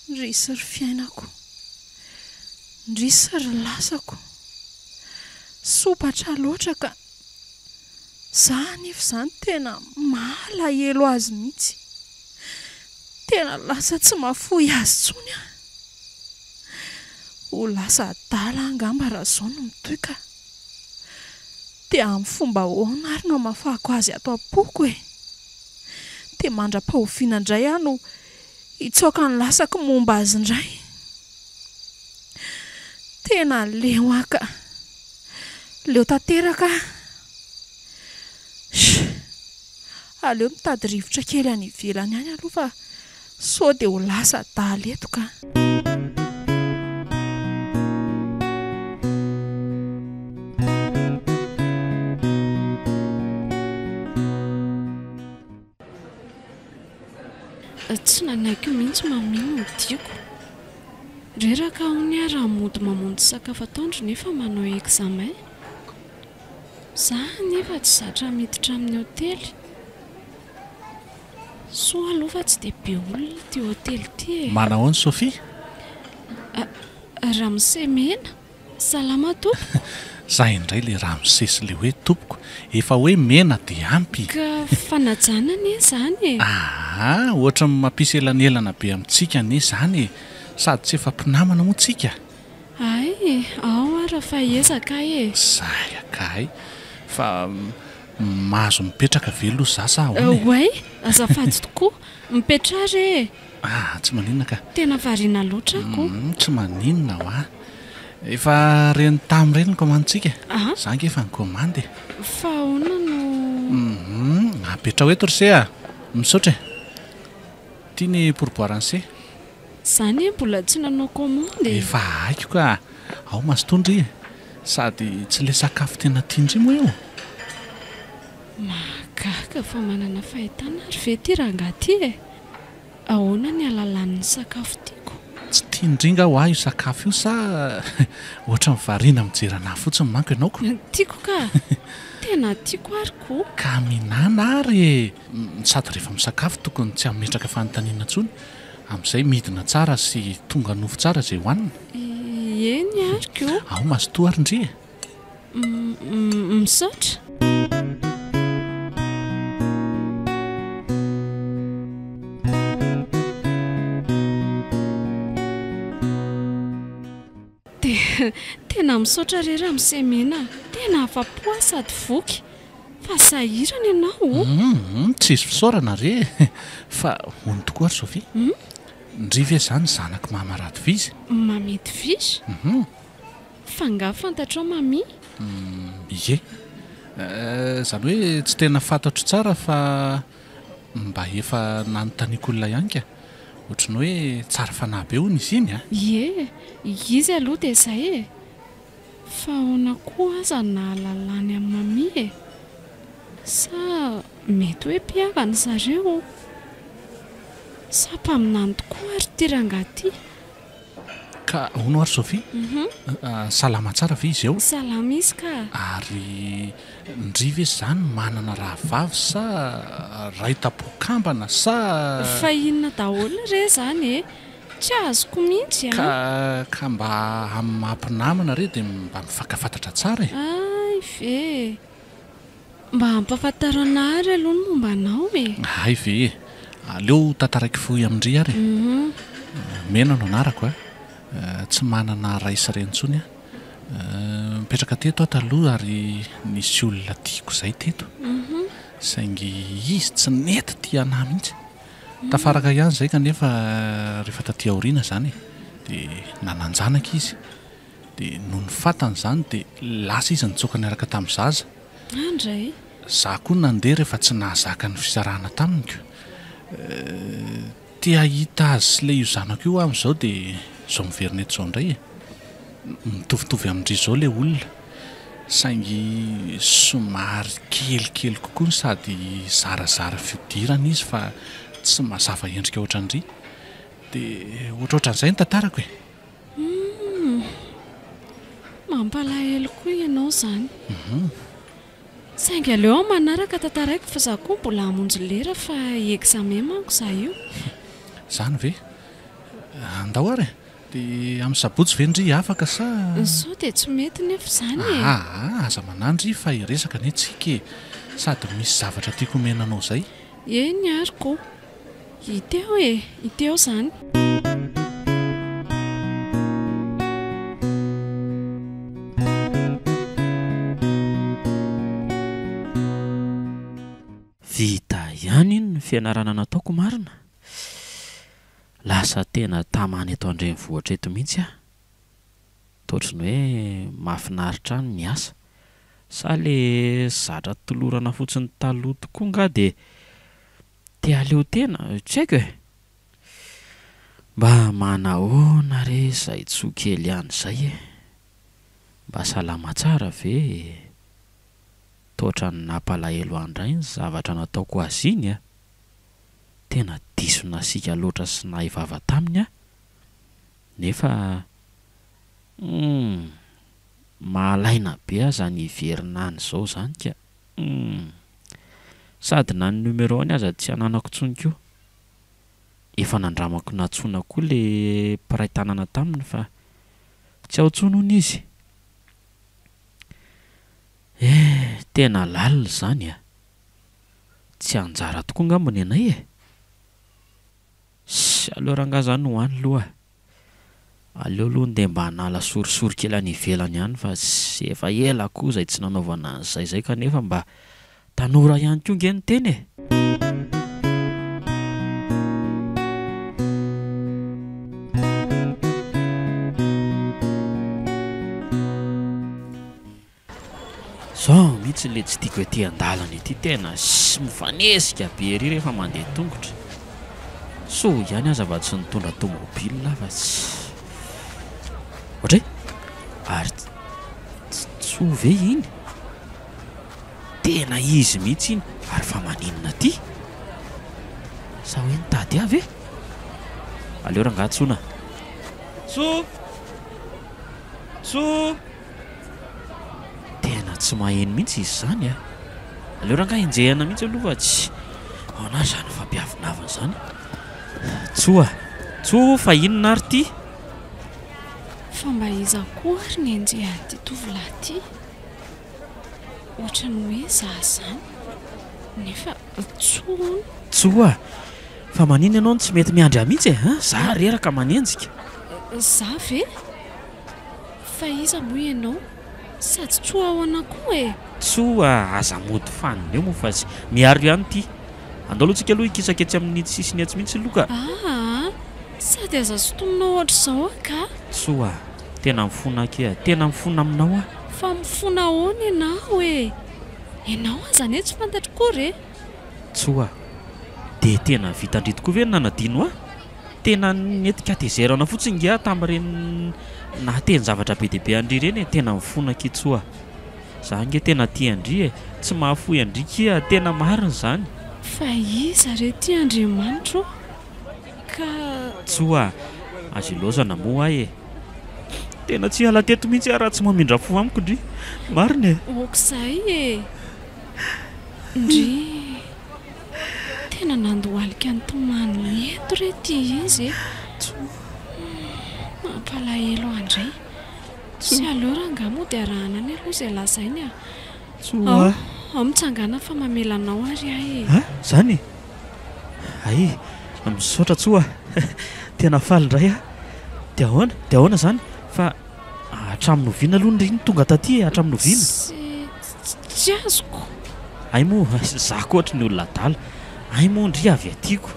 Ndrisy ry fiainako. Ndrisy ry lasako. Sompatra loatra ka. Za anefa izany tena malahelo azy mihitsy. Tena lasa tsy mahafoy azy intsony aho. Ho lasa adala aho angamba raha izao no mitohy ka. Dia amin'ny fomba ahoana ary no hamafako azy ato am-poko e? Dia mandra-pahoviana indray aho no hitsoaka ny lasako momba azy indray? Tena leo aho ka. Leo tanteraka aho. Shh! Aleo mitady rivotra kely any ivelany any aloha fa sao dia ho lasa adala eto ka. Tsy nanaiky mihitsy Mamie no tiako. Reraka hono aho raha mody mamonjy sakafo atoandro nefa manao examen. Za anefa tsy zatra miditra amin'ny hotely. Soa aloha fa tsy dia be olona ity hotely ity e. Manahoana Sophie? Ramose Mena, salama tompoko. Za indray le ramose sy le hoe tompoko, efa hoe mena de ampy. Ka fanajana anie izany e. Aa, ohatry ny mampisy elanelana be amintsika anie izany e, sady tsy efa mpinamana moa tsika. Hay, ao ara fa hiezaka aho e. Zay akay, fa mahazo mipetraka ve aloha za sa ahoana e? Oay, azafady tokoa, mipetraha re e. Ah, tsy maninona ka. Tena variana loatra aho ko. Humm, tsy maninona hoa. Efa reny tam ireny ny commande-tsika e. Ah. Za ange efa ni-commande e. Fa ahoana no. Humm, apetraho eto ry se a. Misaotra e. Ity ny pourboire-n'i se. Za anie mbola tsy nanao commande e. Efa haiko ka. Ao mazotoa ndry e. Sady tsy le sakafo tena tian-dry moa io. Mahagaga fa manana fahitana ary ve ity rangahy ity e! Ahoana ny halalan'ny sakafo tiako? Tsy Tian-dry nga ho ahy io sakafo io sa ohatran'ny variana mijery anah fotsiny manko ianao ko? Tiako ka! Tena tiako ary ko! Ka mihinana ary e! Sady rehefa misakafo tokony tsy hametraka fanontaniana intsony, amin'izay midina tsara sy tonga nofo tsara izay hohanina. Eny ary ko! Ao mazotoa ary ndry e! Misaotra. Dia tena misaotra re ramose Mena a! Tena afa-po aho sady voky. Fa sahirana ianao o! Humm, tsisy fisaorana re e! Fa hono tokoa ry Sophie? Ndry ve izany zanak'i Mama Ratovizy? Mamie Edwige? Humm. Fa angaha fantatrao Mamie? Ie. Izany hoe tsy tena fantatro tsara fa mba efa nanontaniako olona ihany ka. Ohatry ny hoe tsara fanahy be hono izy iny a! Ie, izy aloha dia izay e! Fa ahoana koa aza no nahalalany an'i Mamie e? Sa mety hoe mpihavana zareo? Sa mpaminany tokoa ary ity rangahy ity? Ka hono ary Sophie, salama tsara ve izy eo? Salama izy ka. Ary ndry ve zany manana rahavavy sa ray tampo kambana sa. Fa inona daholo re zany e? Tsy azoko mihitsy an! Ka ka mba amin'ny maha mpinamana re dia mba mifankafantatra tsara e! Hay ve e! Mba ampahafantaro anah ary aloha ny momba anao e! Hay ve e! Aleo tantaraiko fohy amin-dry ary e! Mena no anarako a! Tsy manana ray sy reny intsony aho. Nipetraka teto aho taloha ary nisy olona tiako izay teto. Saingy izy tsy nety tia anah mihitsy. Tafaraka ihany izay kanefa rehefa taty aoriana izany e! Dia nanan-janaka izy. Dia nony fantany izany dia lasa izy nitsoaka niaraka tamin'ny zaza. Andray. Za koa nandeha rehefa tsy nahazaka ny fisarahana taminy ko. Te hahita azy sy ilay io zanako io aho amin'izao dia izao miverina eto izao indray e. Mitovitovy amin-dry izao ilay olona saingy somary kelikely kokoa no sady zarazara fihodirana izy fa tsy mazava endrika ohatran-dry. Dia ohatrohatran'izay ny tantarako e. Humm! Mampalahelo koa ianao izany. Saingy aleo aho manaraka tantaraiko fa za koa mbola hamonjy lera fa examen manko za io. Izany ve? Andao ary e! Dia amin'ny sabotsy ve ndry afaka sa? Sao dia tsy mety nefa izany e! Aa! Aza manahy ndry fa hiresaka anie tsika e! Sady misy zavatra tiako omena anao izay. Eny ary ko! Hita eo e! Hita eo izany. Vita ihany iny ny fianarana nataoko marina. Lasa tena tamana eto an-drenivohitra eto mihitsy aho. Toa ohatry ny hoe mahafinaritra any ny asa. Sa le zatra tolorana fotsiny taloha tokoa nga dia Te haleo tena? Tsy haiko e! Mba manahoana re izay tsoa kely any izay e? Mba salama tsara ve e? Toa ohatran'ny nampalahelo ahy indray ny zavatra nataoko azy iny a! Tena diso nasiaka loatra sy nahay vava taminy aho, nefa humm! Mahalaina be aho izany hiverina any izao izany ka! Humm! Sady na ny numéro-ny aza tsy ananako intsony koa. Efa nandramako nantsoina koa le mpiray tanana taminy fa tsy ao intsony hono izy. Eh! Tena lalina izany a! Tsy anjara tokoa angamba ny anay e! Ssy aleo rangaha zany ho any loha Aleo aloha ndeha mba hanala sorisory kely any ivelany any fa tsy efa ela koa izay tsy nanaovana an'izay izay kanefa mba tanora ihany koa nge ny tena e! Zao mihitsy le tsy tiako ety an-dalana ety, tena ss mifanesika be ery rehefa mandeha tongotra. Soa ihany aza fa tsy nitondra tomobile aho fa tsy Ohatray! Ary tsy ve iny? Tena izy mihitsy iny, ary fa maninona aty? Sa hoe nitady ahy ve? Aleo rangaha antsoina. Tso! Tso! Tena tsy maheno mihitsy izy izany a! Aleo rangahy enjehina mihitsy aloha fa tsy ahoana ary izany fampiavonavona izany. Tso a! Tso fa inona ary ity? Fa mba iza koa ary ny enjehan'ity tovolahy ity? Ohatran'ny hoe za izany nefa Tso hono. Tso a! Fa maninona ianao no tsy mety miandry ahy mihitsy e? An! Za reraka manenjika. Za ve? Fa iza moa ianao? Sady tsoa ahoana koa e? Tsoa, aza mody fanina eo moa fa tsy miaro ihany ity. Andao aloha tsika aloha hikisaka etsy amin'itsy sisiny etsy mihitsy aloha ka. Aa! Sady aza sintomina ohatr'izao aho ka. Tsoa, tena mifona akia, tena mifona aminao aho. Fa mifona ahoana ianao e? Ianao aza anie tsy fantatro koa re. Tsoa, dia tena vitan-dry tokoa ve ny nanadino ahy? Tena nentin-katezerana fotsiny nge aho tamin'ireny nahateny zavatra be dia be an-dry ireny e! Tena mifona akia Tsoa. Za nge tena tia an-dry e! Tsy mahafoy an-dry kia, tena marina izany. Fa iza re ity Andriamanitro ô? Ka. Tsoa, azo ilaozana moa aho e! Tena tsy hiala teto mihitsy aho raha tsy mamindra fo amiko ndry. Marina e! Ok'izay e! Ndrii. Tena nandohalika nitomany eto re ity izy e. Mampalahelo ahy indray. Tsy aleo rangahy mody arahana any aloha izay lazainy a. Ao, ao mitsangàna fa mamela anao ary aho e. A, izany e? Hay, misaotra Tsoa a. Tena faly indray aho. Dia ahoana? Dia ahoana izany? Fa hatramin'ny oviana aloha ndry no tonga taty e? Hatramin'ny oviana? Tsy, tsy azoko. Hay moa, za koa ohatry ny olona adala. Hay moa ndry avy aty ko.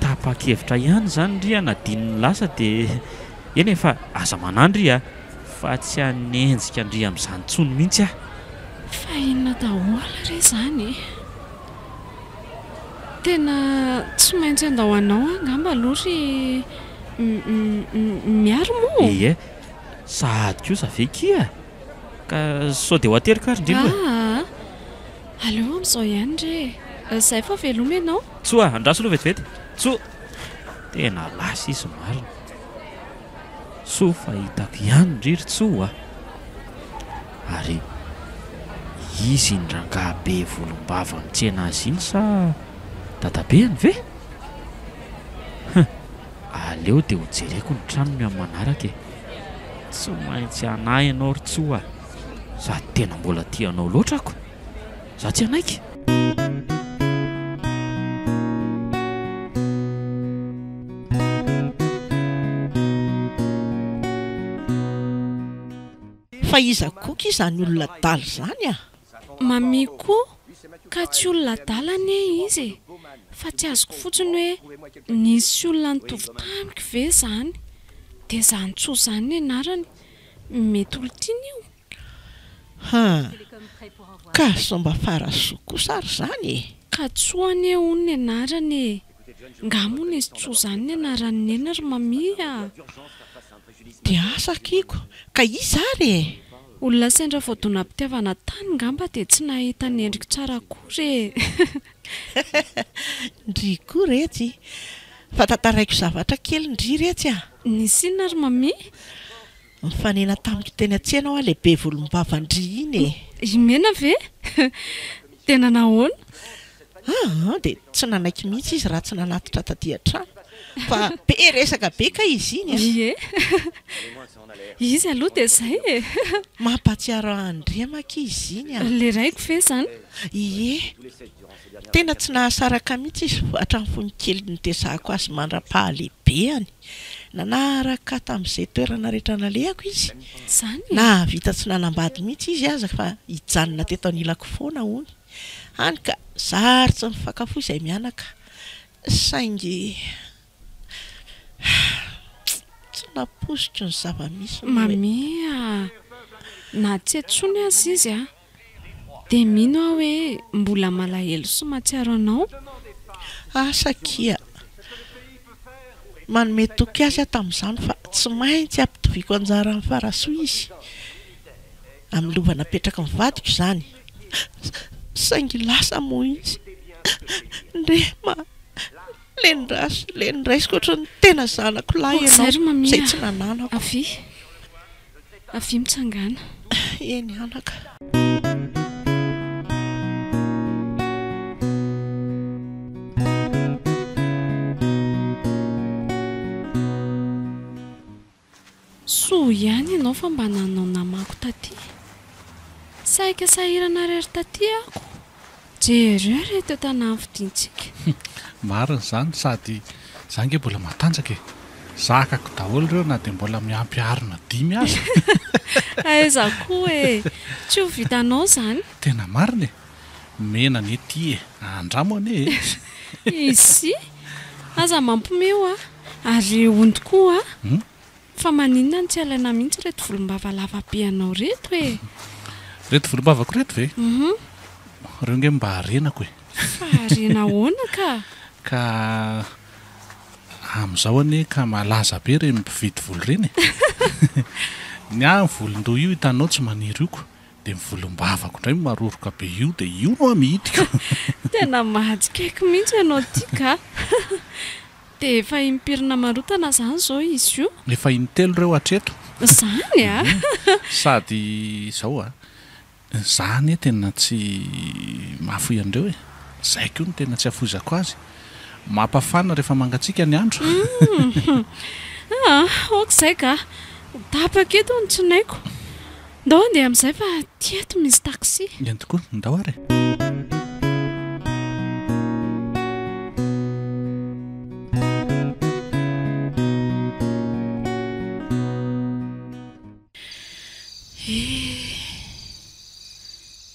Tapa-kevitra ihany izany ndry hanadino ny lasa dia eny e fa aza manahy ndry a! Fa tsy hanenjika ndry amin'izany intsony mihitsy aho. Fa inona daholo re izany e? Tena tsy maintsy handao anao aho angamba aloha ry Miary moa? Ie, sahady kosa ve kia? Ka sao dia ho ateriko ary ndry aloha e. Aa! Aleo amin'izao ihany re e. Izay fa veloma ianao. Tsoa, andraso aloha vetivety. Tsoa! Tena lasa izy marina. Soa fa hitako ihany ndry ry Tsoa a! Ary izy iny rangahy be volombava mitsena azy iny sa dadabeany ve? Hum! Aleo dia ho jereko ny tranony amin'ny manaraka e! Tsy maintsy hanahy ianao ry Tsoa a! Sady tena mbola tia anao loatra ako! Za tsy hanaiky! Fa iza koa ki izany olona adala izany a? Mamie koa ka tsy olona adala anie izy e! Fa tsy azoko fotsiny hoe nisy olona nitovy tamiko ve izany? Dia izany Tsoa izany ny anarany. Mety olon-tiany io? Han! Ka sao mba Farasoa kosa ary izany e? Ka Tsoa anie hono ny anarany e! Nga moa nisy Tsoa izany ny anaran'i Neny ry Mamie a! Dia asa akia ko! Ka iza ary e? Olona sendra voadonam-pitiavana tany ngamba dia tsy nahita ny endriko tsara akory e! Ndry koa retsy! Fa tantaraiko zavatra kely ndry retsy a! Nisy inona ry Mamie? Nifanena tamiko teny an-tsena hoa le be volombava ndry iny e! I Mena ve? Tena nahoana? Aa dia tsy nanaiky mihitsy izy raha tsy nanatitra taty an-trano fa be resaka be kay izy iny a! Ie! Izy aloha dia izay e! Mampahatsiaro ahy an-dry akia izy iny a! Le raiko ve izany? Ie! Tena tsy nahasaraka mihitsy izy hatramin'ny fony kely nitezahako azy mandra-pahalehibeany. Nanaraka ahy tamin'izay toerana rehetra nalehako izy. Izany e! Nahavita tsy nanambady mihitsy izy aza fa hijanona teto anilako foana hono. Hany ka zary tsy nifankafoy izahay mianaka. Saingy tsy nampoiziko ny zava-misy ny hoe. Mamie a! Na tsy eto intsony aza izy a! Dia mino aho hoe mbola malahelo sy mahatsiaro anao. Asa akia. Manome toky azy aho tamin'izany fa tsy maintsy hampitoviako anjara amin'i Farasoa izy. Amin'ny lova napetraky ny vadiko izany. Saingy lasa moa izy. Ndrema! Ilay niraso, ilay noraisiko ohatran'ny tena zanako lahy Aok'izay ianao ry Mamia izay a! tsy nananako. Avia. Avia mitsangàna. Eny anaka. Soa ihany ianao fa mba nanao namako taty. Saika sahirana irery taty aho ko. Jereo ireto entana novidiantsika. Marina izany, sady za ange mbola matanjaka e. Zakako daholo ireo na dia mbola miampy harona dimy aza. Aiza koa e! Tsy ho vitanao izany. Tena marina e! Mena anie ity e! Andramo anie e! Izy! Aza mampiomehy hoa! Ary hono tokoa hoa! Fa maninona no tsy alaina mihitsy ireto volombava lava be anao ireto e! Ireto volombavako ireto ve? Ireo ange mba harenako e! Fa harena ahoana ka? Ka amin'izao anie ka malaza be ireny mpividy volo ireny e! Ny ahy ny volon-doha io hitanao tsy maniry io ko! Dia ny volombavako indray maroroka be io dia io no amidiko. Tena mahatsikaiky mihitsy ianao ity ka! Dia efa impiry namarotana izany izao izy io? Efa intelo ireo hatreto. Izany a! Sady izao a! Za anie tena tsy mahafoy an'ireo e! Zay koa no tena tsy afoizako azy. Mampafana rehefa mangatsiaka ny andro. Aa! Ok izay ka! Tapaka eto ny tsinaiko. Ndao handeha amin'izay fa aty ato misy taxi. Eny tokoa, ndao ary e. Eh!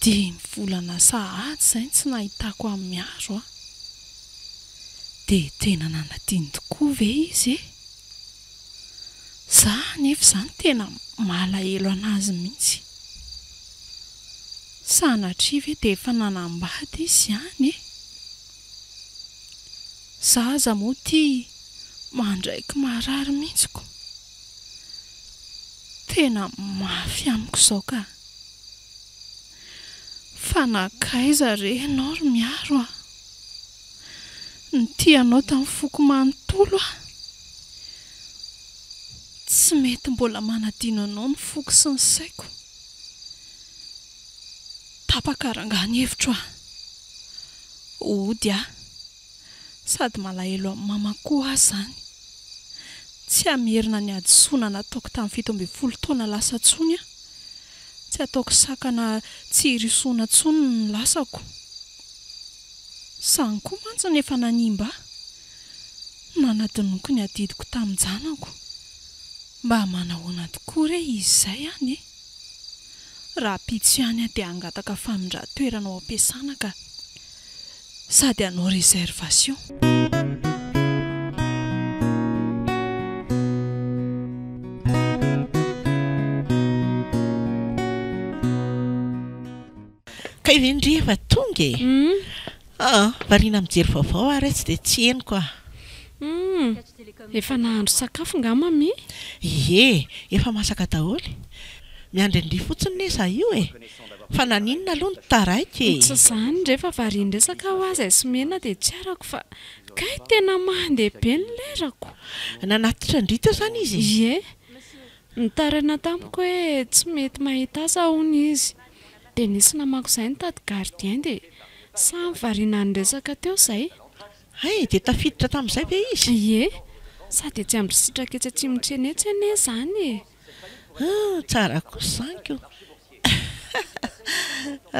Dimy volana sahady izay no tsy nahitako an'i Miaro a! Dia tena nanadino tokoa ve izy e? Za anefa izany tena malahelo anazy mihitsy. Sanatria ve dia efa nanambady izy ihany e? Za aza moa ity mandraiky marary mihitsy ko. Tena mafy amiko izao ka. Fa nankaiza re ianao ry Miaro a? Nitia anao tamin'ny foko manontolo aho. Tsy mety mbola manadino anao ny foko sy ny saiko. Tapaka rangahy ny hevitro a! Hody aho. Sady malahelo an'i mama koa aho izany. Tsy hamerina ny hadisoana nataoko tamin'ny 17 taona lasa intsony aho. Tsy ataoko sakana tsy hirosoana intsony ny lasako. Izany koa mantsy no efa nanimba ahy. Nanadinoiko ny adidiko tamin-janako. Mba manahoana tokoa re izy izay any e? Rahampitso ihany aho dia hangataka famindran-toerana ao am-piasana ka. Sady hanao réservation. Kay ve ndry efa tonga e? Aa, variana mijery vaovao aho retsy dia tsy henoko ah. Humm, efa nahandro sakafo nga Mamie? Ie, efa masaka daholo. Miandry an-dry fotsiny ne za io e! Fa naninona aloha no taraiky e? Tsy izany re fa varian-dresaka aho aza sy Mena dia tsy arako fa kay tena mandeha be ny lerako. Nanatitra an-dry teo izany izy? Ie, Nitaraina tamiko hoe tsy mety mahita asa hono izy. Dia nisy namako izay nitady gardien dia samy variana niresaka teo izay. Hay, dia tafiditra tamin'izay ve izy? Ie, sady etsy Ambositraka etsy Atsimotsena etsy anie izany e! Hum, tsara kosa izany ko!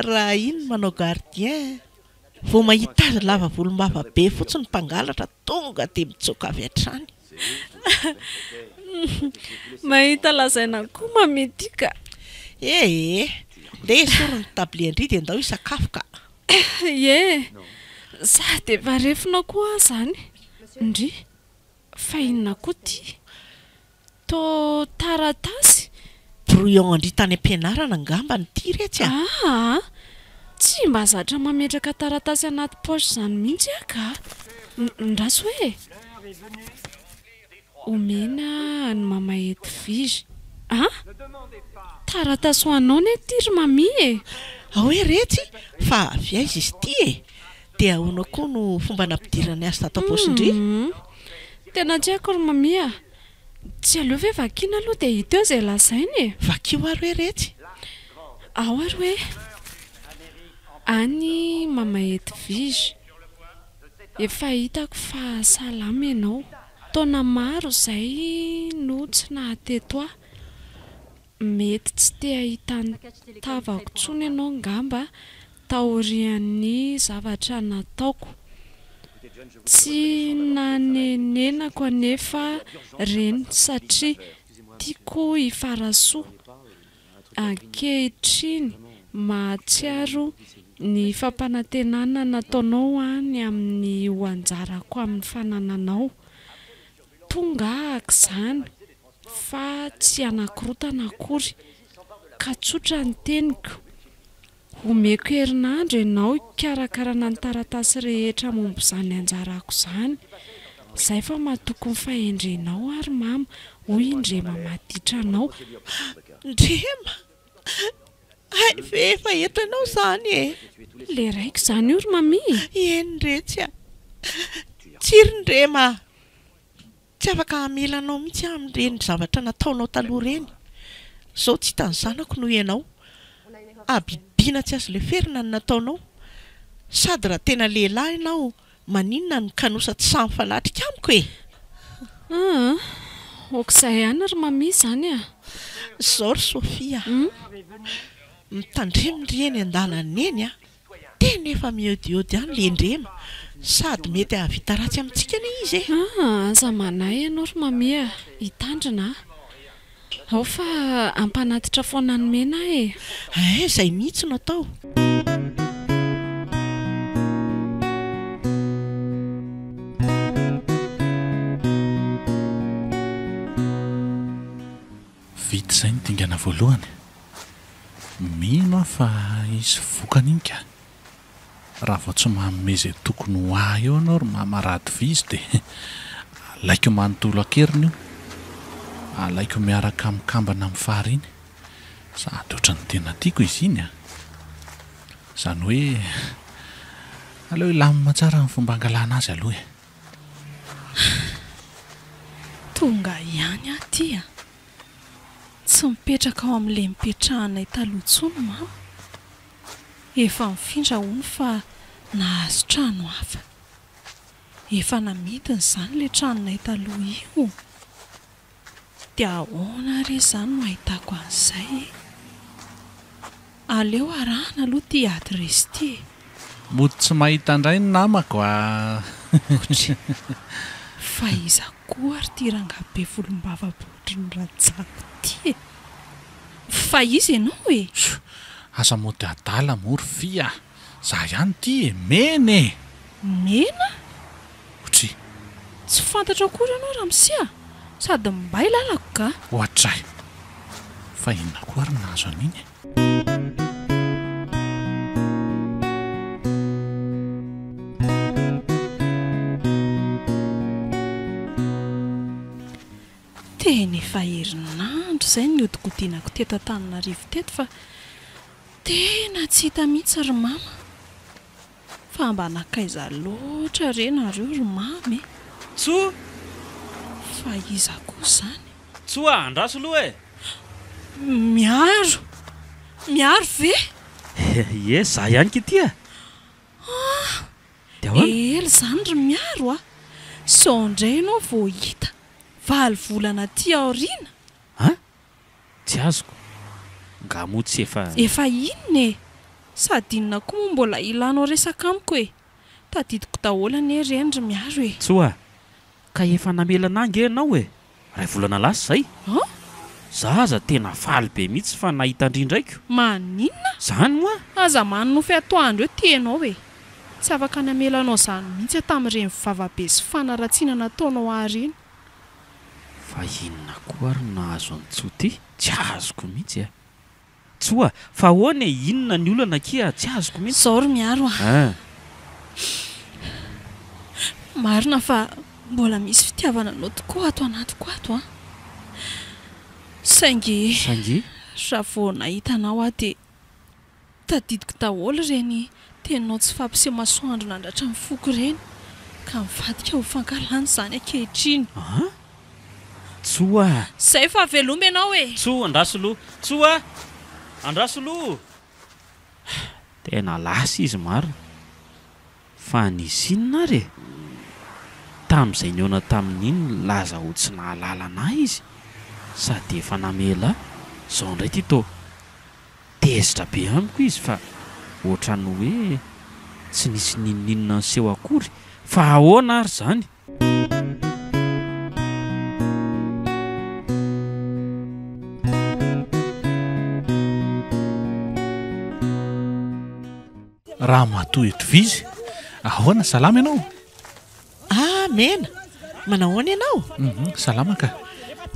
Raha iny no manao gardien, vao mahita azy lava volombava be fotsiny mpangalatra tonga dia mitsoaka avy hatrany. Mahita lazaina koa Mamy ty ka. Ee, ndeha esory ny tablier-ndry dia ndao hisakafo ka. Ie, sady efa refona koa aho izany. Ndry, fa inona koa ty? Toa taratasy? Brouillon an-dry tany am-pianarana angambany ity retsy a! Aa! Tsy mba zatra mametraka taratasy anaty poche izany mihitsy aho ka! Ndraso hoe e! Omena an'i Mama Edwige. A! Taratasy ho anao anie ity ry Mamie e! Ao hoe retsy fa avy aiza izy ity e! Dia ahoana koa no fomba nampidirany azy tato am-paosin-dry? Humm. Tena tsy haiko ry Mamie a! Tsy aleo ve vakiana aloha dia hita eo izay lazainy e! Vakio ary hoe retsy! Ao ary hoe, Any Mama Edwige, efa hitako fa salama ianao. Taona maro izay no tsy nahateto ahy. Mety tsy te hahita ny tavako intsony ianao angamba taorian'ny zavatra nataoko. Tsy nanenenako anefa ireny satria tiako i Farasoa. Ankehitriny, mahatsiaro ny fampanantenana nataonao aho ny amin'ny ho anjarako amin'ny fanananao. Tonga aho haka izany fa tsy hanakorotana akory, ka tsotra ny teniko, omeko herinandro ianao hikarakarana ny taratasy rehetra momba izany anjarako izany. Izay fa matoky ny fahendrenao ary mama, hoy i Ndrema maditra anao. Ndrema! Hay ve efa eto ianao izany e? Le raiko izany io ry mamie e! Eny retsy a! Tsia ry Ndrema a! Tsy afaka hamela anao mihitsy aho amin'ireny zavatra nataonao taloha ireny. Izao tsy hitan'ny zanako noho ianao. Habibiana tsy azo leferina ny nataonao. Sady raha tena lehilahy ianao, maninona no kanosa tsy sahy mifanatrika amiko e? Aa, ok izay ihany ry Mamie izany a! Izao ry Sophie a! Mitandremo ry eny an-dalana eny a! Tena efa miodiody any le ndrema, sady mety hahavita ratsy amintsika anie izy e! Ah, aza manahy ianao ry Mamie a! Hitandrina aho. Ao fa hampanatitra foana an'i Mena aho e! Eh, izay mihitsy no atao. Vita izay ny dingana voalohany. Mino aho fa hisy vokany iny ka. Raha vao tsy manome izay tokony ho ahy eo ianao ry mama Radvizy dia alaiko manontolo an-keriny io. Alaiko miaraka amin'ny kambana amin'ny fary iny. Sady ohatran'ny tena tiako izy iny an. Izany hoe aleo hilamina tsara ny fomba hangalana azy aloha e. Tonga ihany aho ity a! Tsy mipetraka ao amin'ilay nipetrahanay taloha intsony mama. Efa nifindra hono fa nahazo trano hafa. Efa namidiny izany ilay tranonay taloha io. Dia ahoana re izany no ahitako an'izay e? Aleo arahana aloha ity adiresy ity e! Mody tsy mahita indray ny namako a! Otry! Fa iza koa ary ity rangahy be volombava be ohatry ny rajako ity e! Fa iza ianao e? Chut! Aza mody adala moa ry fy a! Za ihany ity e! Mena e! Mena? Otry! Tsy fantatro akory ianao ramose a! Sady mbay lalako ga! Ohatray! Fa inona koa ary no nahazo an'iny e? Tena efa herinandro izay no nihodinkodinako teto Antananarivo teto fa tena tsy hita mihitsy ry mama. Fa mba nankaiza loatra re nareo ry mamy e? Tsoa! Fa iza koa izany? Tsoa, andraso aloha e! Miaro! Miaro ve? Ie, za ihany k'ity a! Ah! Dia ahoana? Ela izany ry Miaro a! Sao indray ianao vao hita, valo volana aty aoriana? An? Tsy azoko. Nga moa tsy efa. Efa inona e? Sady inona koa moa mbola ilanao resaka amiko e? Tadidiko daholo anie ireny ry Miaro e! Tsoa, ka efa namela anah nge ianao e! Ray volana lasa izay. An? Za aza tena faly be mihitsy fa nahita an-dry indraiko. Maninona? Zany moa? Aza manonofy atoandro eo ty ianao e! Tsy afaka namela anao izany mihitsy aho tamin'ireny vava be sy fanaratsiana nataonao ahy ireny. Fa inona koa ary no nahazo an'i Tsoa ty? Tsy azoko mihitsy a! Tsoa, fa ahoana e? Inona ny olana akia? Tsy azoko mihitsy. Zao ry Miaro a! An! Marina fa mbola misy fitiavana anao tokoa ato anatiko ato an! Saingy. Saingy? Raha vao nahita anao aho dia tadidiko daholo ireny. Teninao tsy fampiseho masoandro nandratra ny foko ireny ka mivadika ho fankahalana izany ankehitriny. An? Tsoa a! Zay fa veloma ianao e! Tsoa, andraso aloha! Tsoa a! Andraso aloha! Tena lasa izy marina. Fa nisy inona ary e? Tamin'izay nihaona tamin'iny nilaza ho tsy nahalala an'ahy izy sady efa namela ahy, izao indray ity toa tezitra be amiko izy fa ohatran'ny hoe tsy nisy n'inon'inona niseho akory, fa ahoana ary izany? Ramatoa Edwige, ahoana, salama ianao? Ah, Mena, manahoana ianao? Hum, salama ka.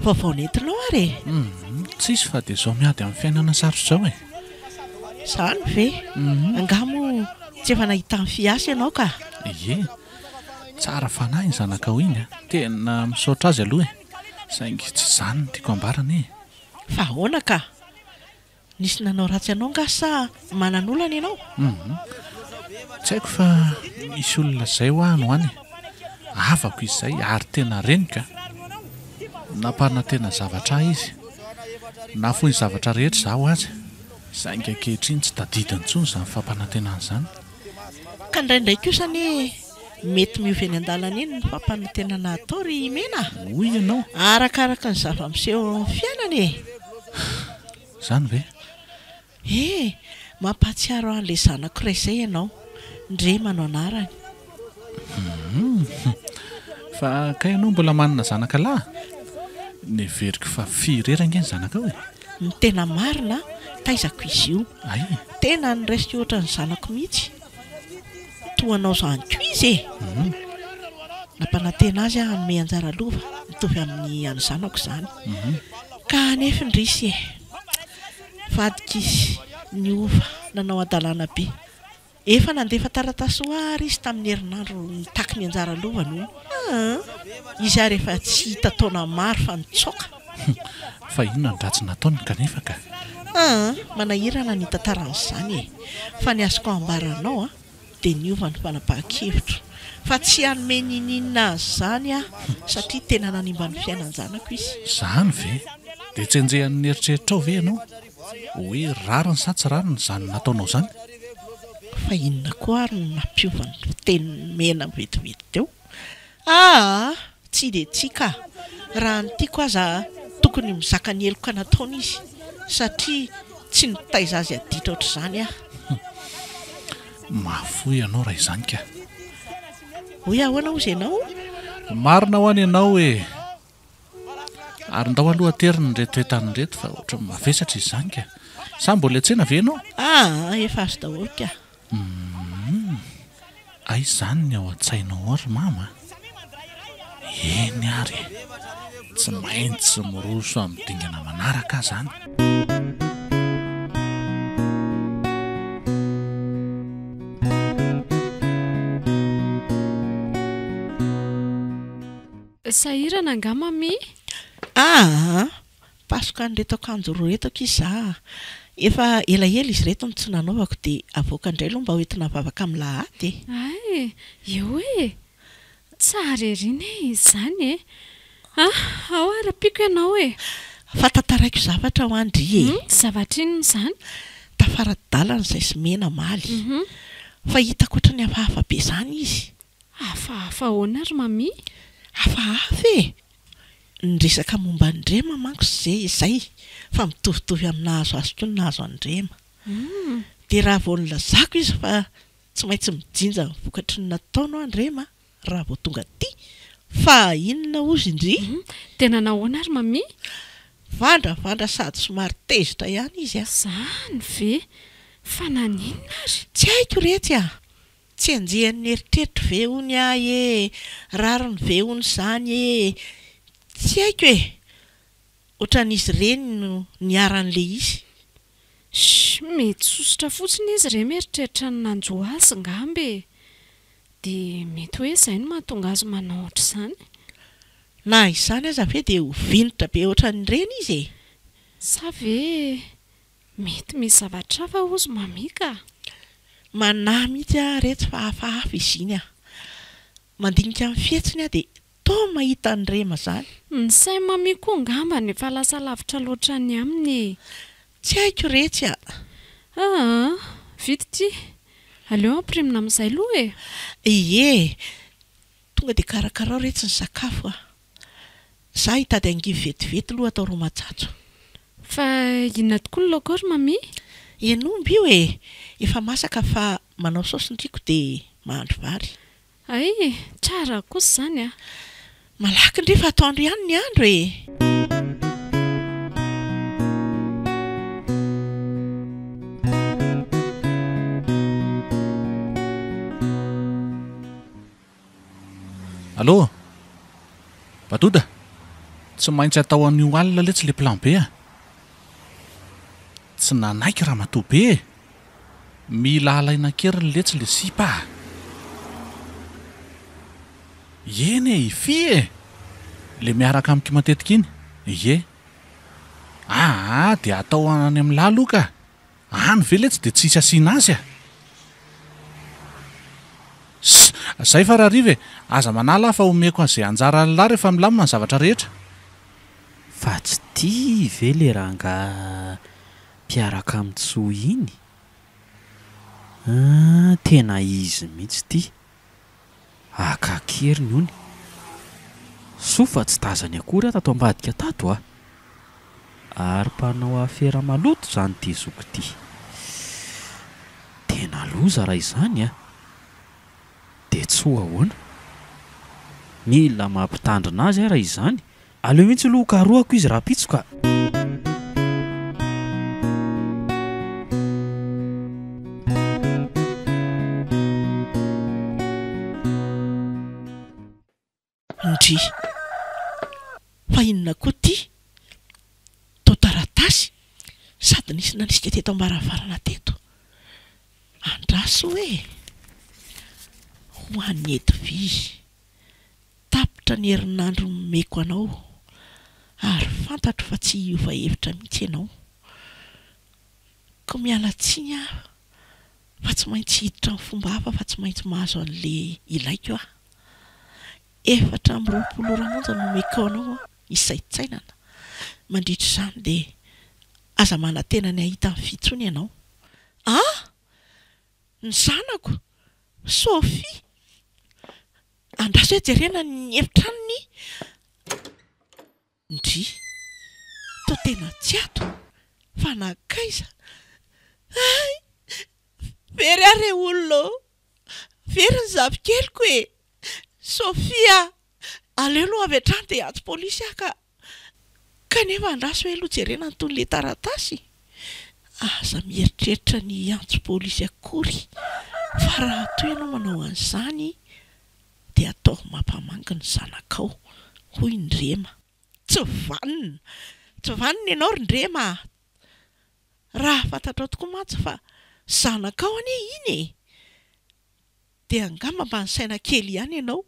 Vaovao nentinao ary e? Hum, tsisy fa dia izao miady amin'ny fiainana sarotra izao e. Izany ve? Angaha moa tsy efa nahita an'i Fiasy ianao ka? Ie, tsara fanahy iny zanakao iny a. Tena misaotra azy aloha e. Saingy tsy izany no tiako ambara anie e. Fa ahoana ka? Nisy nanao ratsy anao nga sa manan'olana ianao? Humm. Tsy haiko fa misy olona izay hoa any ho any e. Havako izy izay ary tena reniko a. Nampanantena zavatra ahy izy. Nahafoy ny zavatra rehetra izaho ho azy. Saingy ankehitriny tsy tadidiny intsony izany fampanantenana izany. Ka indraindray kosa anie mety miova eny an-dalana eny ny fampanantenana atao ry Mena a! Hoy ianao? Arakaraka ny zava-miseho eo amin'ny fiainana e! Izany ve? E! Mampahatsiaro ahy an'ilay zanako iray izay ianao. Ndrema no anarany. Hum! Fa kay ianao mbola manana zanaka lahy? Neveriko fa firy irery ange ny zanakao e! Ny tena marina, taizako izy io. Ay! Tena noraisiko ohatran'ny zanako mihitsy. Toa anao izany koa izy e! Nampanantena azy aho hanome anjara lova mitovy amin'ny an'ny zanako izany. Ka anefa indrisy e! Vadiko izy, niova, nanao hadalana be. Efa nandefa taratasy ho ahy ary izy tamin'ny herinandro nitaky ny anjara lovany hono. Aa! Izy ary efa tsy hita taona maro fa nitsoaka. Fa inona ny ratsy nataony kanefa ka? Aa! Manahirana ny hitantara an'izany e! Fa ny azoko ambara anao an, dia niova ny fanapahan-kevitro. Fa tsy hanome ninininona azy izany aho satria tena nanimba ny fiainan-janako izy. Izany ve? Dia tsy enjehan'ny eritreritrao ve ianao? Hoe rariny sa tsy rariny izany nataonao izany? Fa inona koa ary no nampiova ny fitenin'i Mena vetivety teo? Aa! Tsia dia tsia ka! Raha ny tiako aza tokony mizaka ny heloka nataony izy satria tsy nitaiza azy haditra ohatr'izany aho. Mahafoy ianao raha izany ka! Hoy ahoana hozy ianao? Marina ho'a ny anao e! Ary ndao aloha aterina ireto entana ireto fa ohatran'ny mavesatra izy izany ka! Sa mbola hiantsena ve ianao? Aa! Efa azo daholo ka! Humm! Aiza izany ny ao an-tsainao ao ry mama a! Eny ary e! Tsy maintsy miroso amin'ny dingana manaraka aho izany. Sahirana angaha Mamie? Aa! Pasoka an'ireto akanjo roa ireto akia za a! Efa elaela izy ireto no tsy nanaovako dia avoaka indray aloha mba ho entina mivavaka amin'ny lahady e! Hay! Eo e! Tsara ery ne izany e! Ah! Ao ary ampiako ianao e! Fa tantaraiko zavatra hoa ndry e! Zavatra inona izany? Tafara-dalana izay sy Mena omaly. Fa hitako ohatran'ny hafahafa be izany izy. Hafahafa ahoana ry Mamie? Hafahafa e! Niresaka momba an'i Ndrema manko ze izay fa mitovitovy amin'ny nahazo azy koa ny nahazo an'i Ndrema. Dia raha vao nilazako izy fa tsy maintsy mijinja ny vokatry ny nataony hoa Ndrema raha vao tonga aty fa inona hozy ndry? Dia nanahoana ry Mamie? Vandravandra sady somary tezitra ihany izy a! Zany ve? Fa naninona ary? Tsy haiko retsy a! Tsy enjehan'ny eritreritro ve hono ahy e! Rariny ve hono izany e! Tsy haiko e! Ohatran'izy ireny no niharan'ilay izy. Shh, mety sosotra fotsiny izy re mieritreritra ny nanjo azy ngamba e! Dia mety hoe izay no mahatonga azy manao ohatr'izany. Na izany aza ve dia ho vinitra be ohatran'ireny izy e! Sa ve Mety misy zavatra hafa hozy Mamie ka! Manahy mihitsy aho retsy fa hafahafa izy iny ah. Mandinika ny fihetsiny aho dia toa mahita an'i Rema izany. Ny sain'i Mamie koa angambany efa lasa lavitra loatra any aminy e. Tsy haiko retsy a. Aa, vita ity. Aleo ampirimina amin'izay aloha e. Ie, tonga dia karakarao retsy ny sakafo a. Za hitady angivy vetivety loha atao ro matsatso. Fa inona tokoa ny laoka ao ry Mamie? Hen'omby io e! Efa masaka fa manao saosy ndriko dia mahandro vary. Hay! Tsara kosa izany a! Malaky ndry fa atoandro ihany ny andro e! Allô? Badoda? Tsy maintsy atao anio alina letsy le plan B a! Tsy nanaiky ramatoa be e! Mila alaina an-keriny letsy le sipa a! Eny e, i Fy e! Le miaraka amiko matetika iny, ie. Aa dia atao any amin'lah aloha ka! Any ve letsy dia tsy hisy asiana azy a! Ss! Zay fa Rariva e! Aza manala aho fa omeko an'izay anjaran'lah rehefa milamina ny zavatra rehetra. Fa tsy tia ve le rangahy mpiaraka amin'i Tsoa iny? Ahh tena izy mihitsy ity. Haka an-keriny hono. Soa fa tsy tazany akory aho tato ambadika tato a! Ary mpanao afera maloto izany ity zoky ity. Tena loza raha izany a! Dia tsy ho ahoana? Mila mampitandrina azy aho raha izany. Aleo mihitsy aloha hokarohako izy rahampitso ka! Ndry! Fa inona koa ity? Toa taratasy sady nisy nanisika teto am-baravarana teto. Andraso e! Ho an'i Edwige. Tapitra ny herinandro nomeko anao ary fantatro fa tsy hiova hevitra mihitsy ianao. Koa miala tsiny aho fa tsy maintsy hiditra amin'ny fomba hafa fa tsy maintsy mahazo an'le ilaiko aho. 24 ora monja no omeko anao hisaintsainana. Mandritra izany dia aza manantena ny hahita an'i Fy intsony ianao. Ah! Ny zanako! Sophie! Andraso hoe jerena ny efitranony Ndry! Toa tena tsy ato fa nankaiza? Hay! Very aho re olona ô! Very ny zafikeliko e! Sophie a! Aleo aloha avy hatrany dia hiantso polisy aho ka! Kanefa andraso hoe aloha jerena ny tohin'ilay taratasy! Aza mieritreritra ny hiantso polisy akory fa raha toa ianao manao an'izany dia ataovy mampamangy ny zanakao, hoy ny Ndrema. Tsy vanona! Tsy vanona ianao ry Ndrema a! Raha fantatrao tokoa mantsy fa zanakao anie iny e! Dia angamba mba nisaina kely ihany ianao.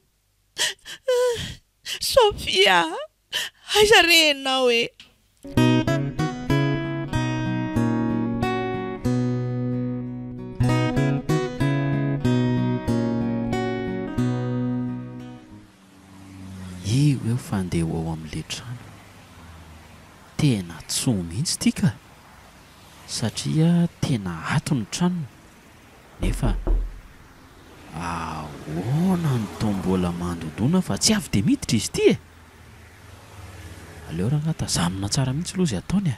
Sophia a! Aiza re ianao e? Io eo fa andeha ho ao amin'ilay trano. Tena tso mihitsy ity ka! Satria tena ato ny tranony. Nefa ahoana no toa mbola mandondona fa tsy avy dia miditra izy ity e? Aleo rangahy tazanina tsara mihitsy aloha izay ataony e!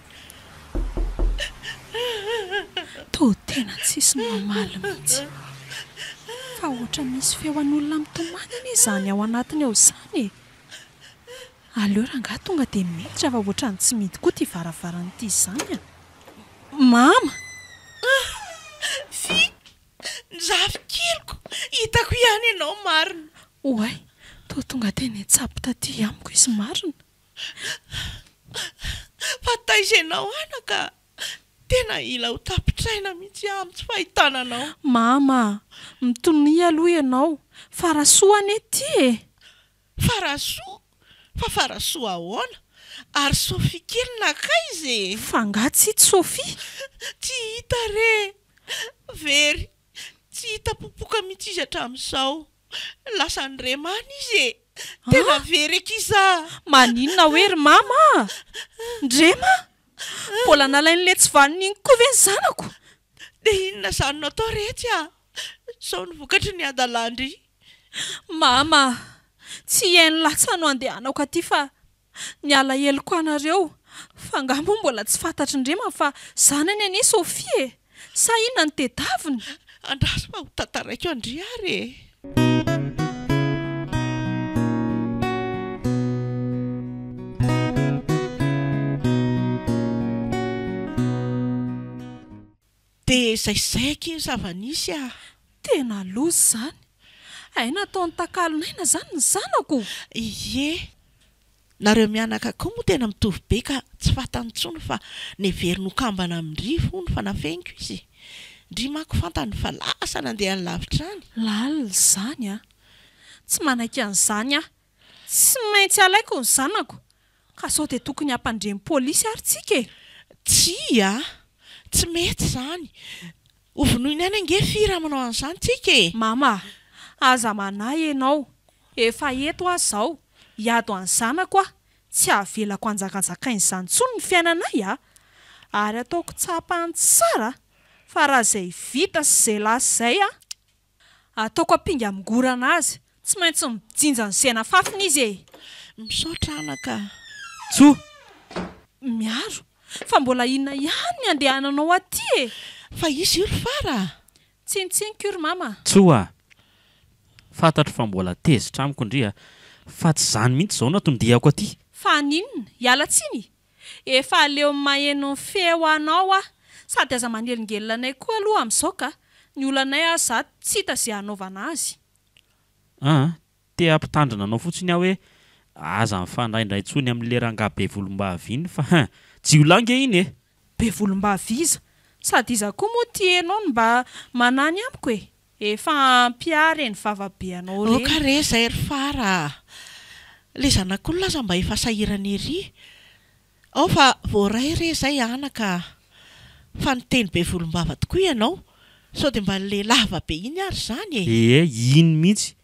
Toa tena tsisy mamaly mihitsy. Fa ohatra misy feo an'olona mitomany anie izany ao anatiny ao izany e! Aleo rangahy tonga dia miditra fa ohatran'ny tsy mihidy koa ity varavarana ity izany a! Mama! Fy! Ny zafikeliko! Hitako ihany ianao marina! Oay! Toa tonga teny an-tsabo taty amiko izy marina! Fa taiza ianao anaka? Tena hila ho tapitr'aina mihitsy aho amin'ny tsy fahitana anao. Mama a! Mitonia aloha ianao fa Rasoa anie ity e! Farasoa? Fa Farasoa ahoana? Ary Sophie kely nankaiza e? Fa angaha tsy hita Sophie? Tsy hita re! Very! Tsy hita popoka mihitsy izy hatramin'izao. Lasa nirema any izy e! Tena very akia za! Maninona hoe ry mama a! Ndrema? Mbola nalain'ilay tsy vanona iny koa ve ny zanako? Dia inona izany no atao retsy a! Izao no vokatry ny hadalan-dry. Mama a! Tsy hihaino latsa no andehanako aty fa ny alaheloko anareo, fa angaha moa mbola tsy fantatry Ndrema fa zanany anie Sophie e! Sa inona no tedaviny? Andraso fa ho tantaraiko an-dry ary e! Dia izay izay akia ny zava-nisy ah! Tena loza izany! Hay nataony takalon'aina izany ny zanako? Ie! Nareo mianaka koa moa tena mitovy be ka tsy fantany intsony fa neveriny ho kambana amin-dry hono fa nafeniko izy. Ndry manko fantany fa lasa nandeha any lavitra any. Lalina izany an! Tsy manaiky an'izany aho. Tsy maintsy alaiko ny zanako. Ka sao dia tokony hampandre ny polisy ary tsika e? Tsia a! Tsy mety izany. Ho vonoiny any ange fy raha manao an'izany tsika e! Mama a! Aza manahy ianao. Efa eto aho izao. Hiady ho an'ny zanako aho. Tsy havelako hanjakanjakain'izany intsony ny fiainanay a! Ary ataoko tsapany tsara fa raha izay vita sy izay lasa izay a! Ataoko ampinga mongorana azy. Tsy maintsy mijinja ny zena fafiny izy e! Misaotra anaka a! Tsoa! Miaro, fa mbola inona ihany ny andehananao aty e? Fa iza io ry Fara a? Tsinotsinoko io ry mama a! Tsoa! Fantatro fa mbola tezitra amiko ndry a! Fa tsy izany mihitsy izao no anton-diako aty! Fa haninona? Hiala tsiny? Efa aleon'ny maheno ny feo anao aho. Sady aza manelingelina anay koa aloha amin'izao ka! Ny olanay aza tsy hita izay hanaovana azy. An! Te hampitandrina anao fotsiny aho hoe aza mifandraindray intsony amin'ilay rangahy be volombava iny fa hein! Jiolahy nge iny e! Be volombava iza? Sady iza koa moa ity enao no mba manany amiko e! Efa ampy ahy reny vava be anao reny. Aoka re zay ry Fara a! Le zanak'olona aza mba efa sahirana ery. Ao fa voaray re zay anaka a! Fa niteny be volombava tokoa ianao, sao dia mba le lava be iny ary izany e! Ee, iny mihitsy.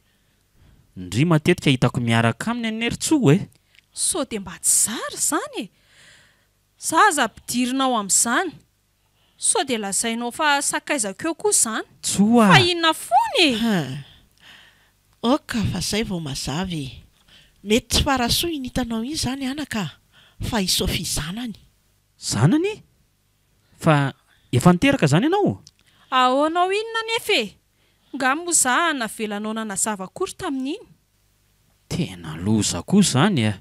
Ndry matetika hitako miaraka aminy anie ry Tsoa e! Sao dia mba tsy zary izany e! Za aza ampidirinao amin'izany. Sao dia lazainao fa sakaizako eo koa izany? Tsoa Fa inona foana e! Hum. Ok fa zay vao mazava e. Mety tsy Farasoa iny hitanao iny izany anaka fa i Sophie zanany. Zanany? Fa efa niteraka izany ianao? Ahoanao inona anefa e? Nga moa za navelanao nanazava akory tamin'iny? Tena loza koa izany e!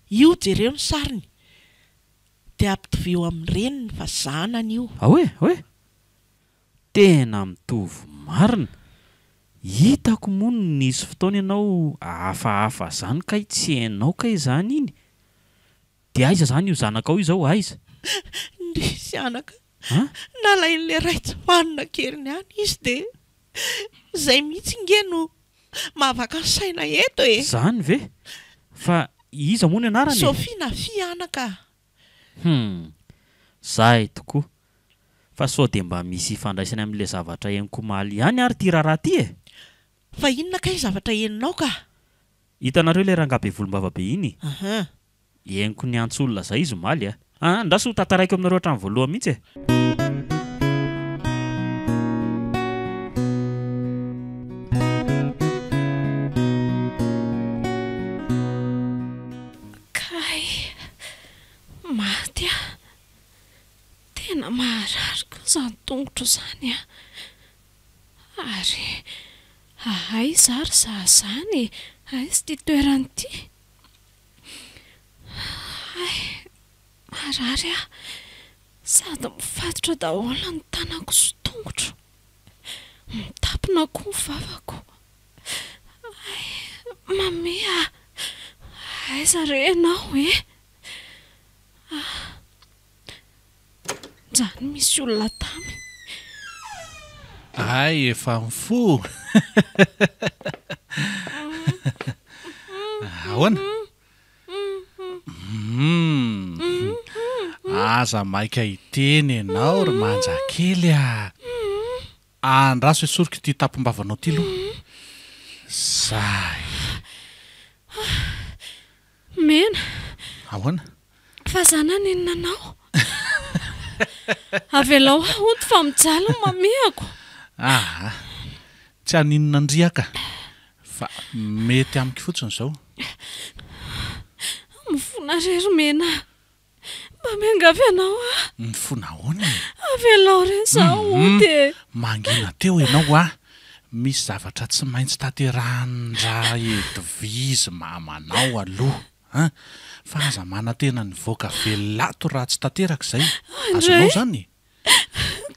Io jereo ny sariny Dia ampitovio amin'ny reniny fa zanany io. Ao e, ao e! Tena mitovy marina! Hitako moa nisy fotoana ianao hafahafa zany kay tsy hainao kay zany iny! Dia aiza zany io zanakao io zao, aiza? Indrisy anaka, An? nalain'ilay ray tsy vanona an-keriny any izy dia izay mihitsy nge no mahavaka ny saina eto e! Zany ve? Fa iza moa ny anarany e? Sophie na Fy anaka a! Hum! Zay tokoa! Fa sao dia mba misy ifandraisany amin'ilay zavatra henoko omaly ihany ary ity raharaha ity e? Fa inona kay zavatra henonao ka? Hitanareo ilay rangahy be volombava be iny? Uhum. Henoko niantso olona zay izy omaly a! Aa andraso ho tantaraiko aminareo hatramin'ny voalohany mihitsy e! Kay! Maty aho! Tena maharary koa izany tongotro izany an! Ary aiza ary izaho izany e? Aiza ity toerana ity? Hay! Marary aho. Sady mifatotra daholo ny tanako sy tongotro. Mitapina koa ny vavako. Hay! Mamy a! Aiza re ianao e? Ah! Izany misy olona tamy. Hay efa mifoha. Ahoana? Humm. Aza maika hiteny ianao ry manja kely a! Andraso esoriko ity tampom-bavanao ity aloha. Zay. Mena. Ahoana? Fa za naninona anao? Avelao aho hody fa mijaly ny mamihako. Aa, tsy haninona an-dry aho ka. Fa mety amiko fotsiny izao. Mifona re ry Mena a. Mba miangavy anao aho. Mifona ahoana e? Avelao re izaho hody e. Mangina teo ianao a! Misy zavatra tsy maintsy tanterahin-dRaedvizy mamanao aloha an! Fa aza manantena ny hivoaka velona ato raha tsy tanteraka izay. Azonao izany e?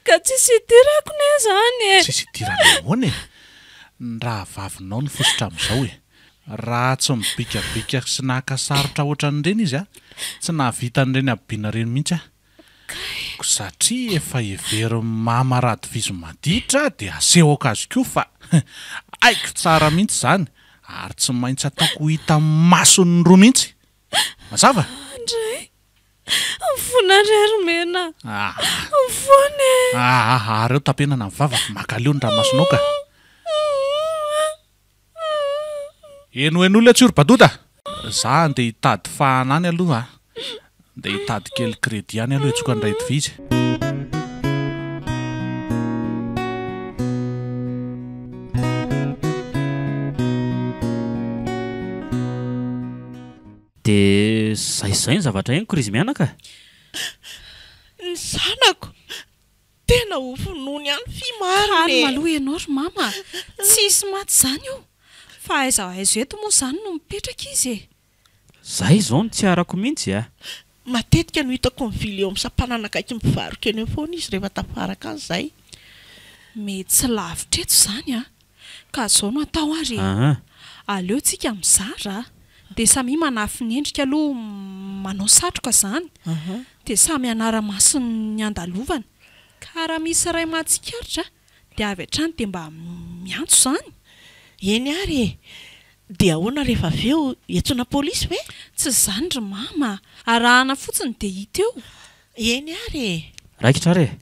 Ka tsisy idirako ne zany e! Tsisy idirana ahoana e? Ny rahavavinao no fositra amin'izao e! Raha tsy mibikabika sy naka sarotra ohatran'ireny izy a, tsy nahavita an'ireny habibiana ireny mihitsy aho. Ko satria efa heverin'i mama radivizo maditra dia asehoko azy koa fa haiko tsara mihitsy izany ary tsy maintsy ataoko ho hitan'ny masony roa mihitsy. Mazava? Andray! Mifona re ry Mena a! Mifona e! Aa ary eo tapenana ny vava fa mankaleo ny ranomasonao ka! Henohenoy ilay tsiro badoda! Za andeha hitady fahana any aloha a! Andeha hitady kely crédit any aloha hitsoka an'i Raidvizy. Dia zay zay ny zavatra henoko ry izy mianaka a! Ny zanako tena ho vonoiny ihany fy marina e! Calme aloha ianao ry mama a! Tsy hisy maty izany io! Fa aiza ho aiza eto moa izany no mipetraka izy e! Zay izao no tsy arako mihitsy a! Matetika no hitako mivily eo amin'ny sampanana akaiky mivarotra eny eo foana izy rehefa tafaraka any izay. Mety tsy lavitra eto izany a! Ka zao no atao ary e! Aleo tsika mizara a! Dia samia manafina endrika aloha manao satroka zany, dia samy hanara-maso ny andalovana. Ka raha misy iray mahatsikaritra dia avy hatrany dia mba miantso zany. Eny ary e! Dia ahoana rehefa avy eo? Hiantsoana polisy ve? Tsy izany ry mama a! Arahana fotsiny dia hita eo. Eny ary e! Raikitra ary e!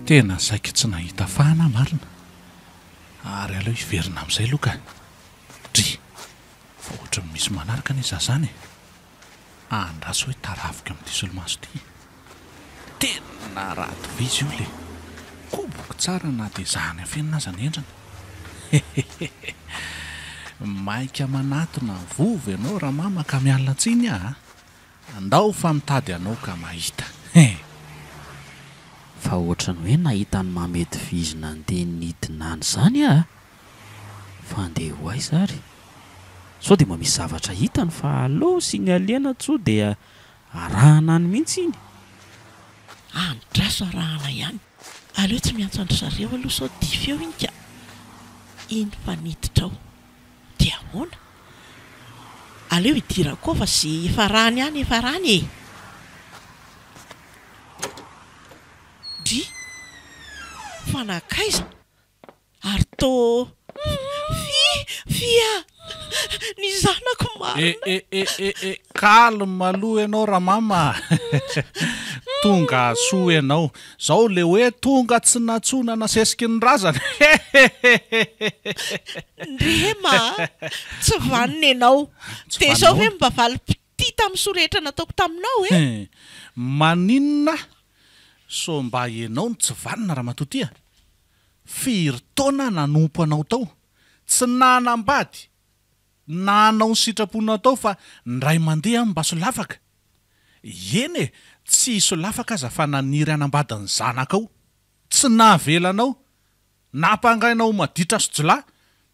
Tena saika tsy nahita fahana aho marina. Ary aleo hiverina amin'izay aloha ka. Dry! Fa ohatran'ny misy manaraka anie za zany e! Andraso hoe taraviko amin'ity solomaso ity. Tena ratovizy io le. Koboko tsara na dia zahany afenina aza ny endriny. Hehehehe. Maika manatona vovo ianao ramama ka miala tsiny ah. Andao fa mitady anao ka mahita. He. Fa ohatran'ny hoe nahita an'i Mamedivizy nandeha nidina any izany aho a! Fa andeha ho aiza ary? Sao dia mba misy zavatra hitany fa aleo signalena tso dia arahana any mihitsy iny. Andraso arahana ihany. Aleo tsy miantso an-dry zareo aloha sao dify eo iny ka. Iny fa niditra ao. Dia ahoana? Aleo hidirako ao fa ze efa arahany any efa arahany e! Dry! Fa nankaiza? Ary tô Fy! Fy a! Ny zanako marina! E e e e calme aloha ianao ramama a! Tonga soa ianao. Zao le hoe tonga tsy nantsoina nasesiky ny razana hehehehehe. Ndrema a! Tsy vanona ianao. Tsy Dia izao vanona ve ahoana? mba valim-pitia tamin'ny soa rehetra nataoko taminao e? Maninona sao mba ianao no tsy vanona ramatoa ty a? Firy taona nanompo anao tao, tsy nanambady, nanao ny sitraponao tao fa ndray mandeha aho mba solafaka. Eny e, tsy solafaka aza fa naniry hanambady ny zanakao. Tsy navelanao, nampangainao ho maditra sy jiolahy,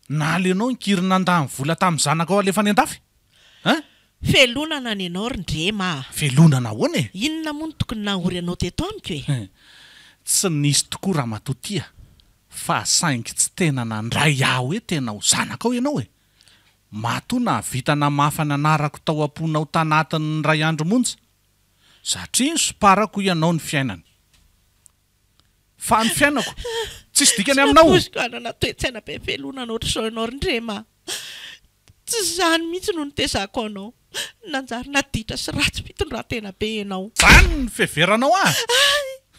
naleonao nikiry nandany vola tamin'ny zanakao alefa any an-dafy. Hein? Felonana ny anao ry Ndrema a! Felonana ahoana e? Inona moa no tokony nahory anao teto amiko e? Tsy nisy tokoa ramatoa tia fa saingy tsy tena nandray ahy hoe tena ho zanakao ianao e! Matoa nahavita namafa ny anarako tao am-ponao tanatin'ny iray andro monja satria nosomparako ianao ny fiainany. Fa ny fiainako tsisy dikany Tsy aminao! nampoiziko hanana toe-tsaina be felonana ohatr'izao ianao ry Ndrema a! Tsy izany mihitsy no nitezako anao. Nanjary naditra sy ratsy fitondran-tena be ianao. Zany ny fiheveranao ahy?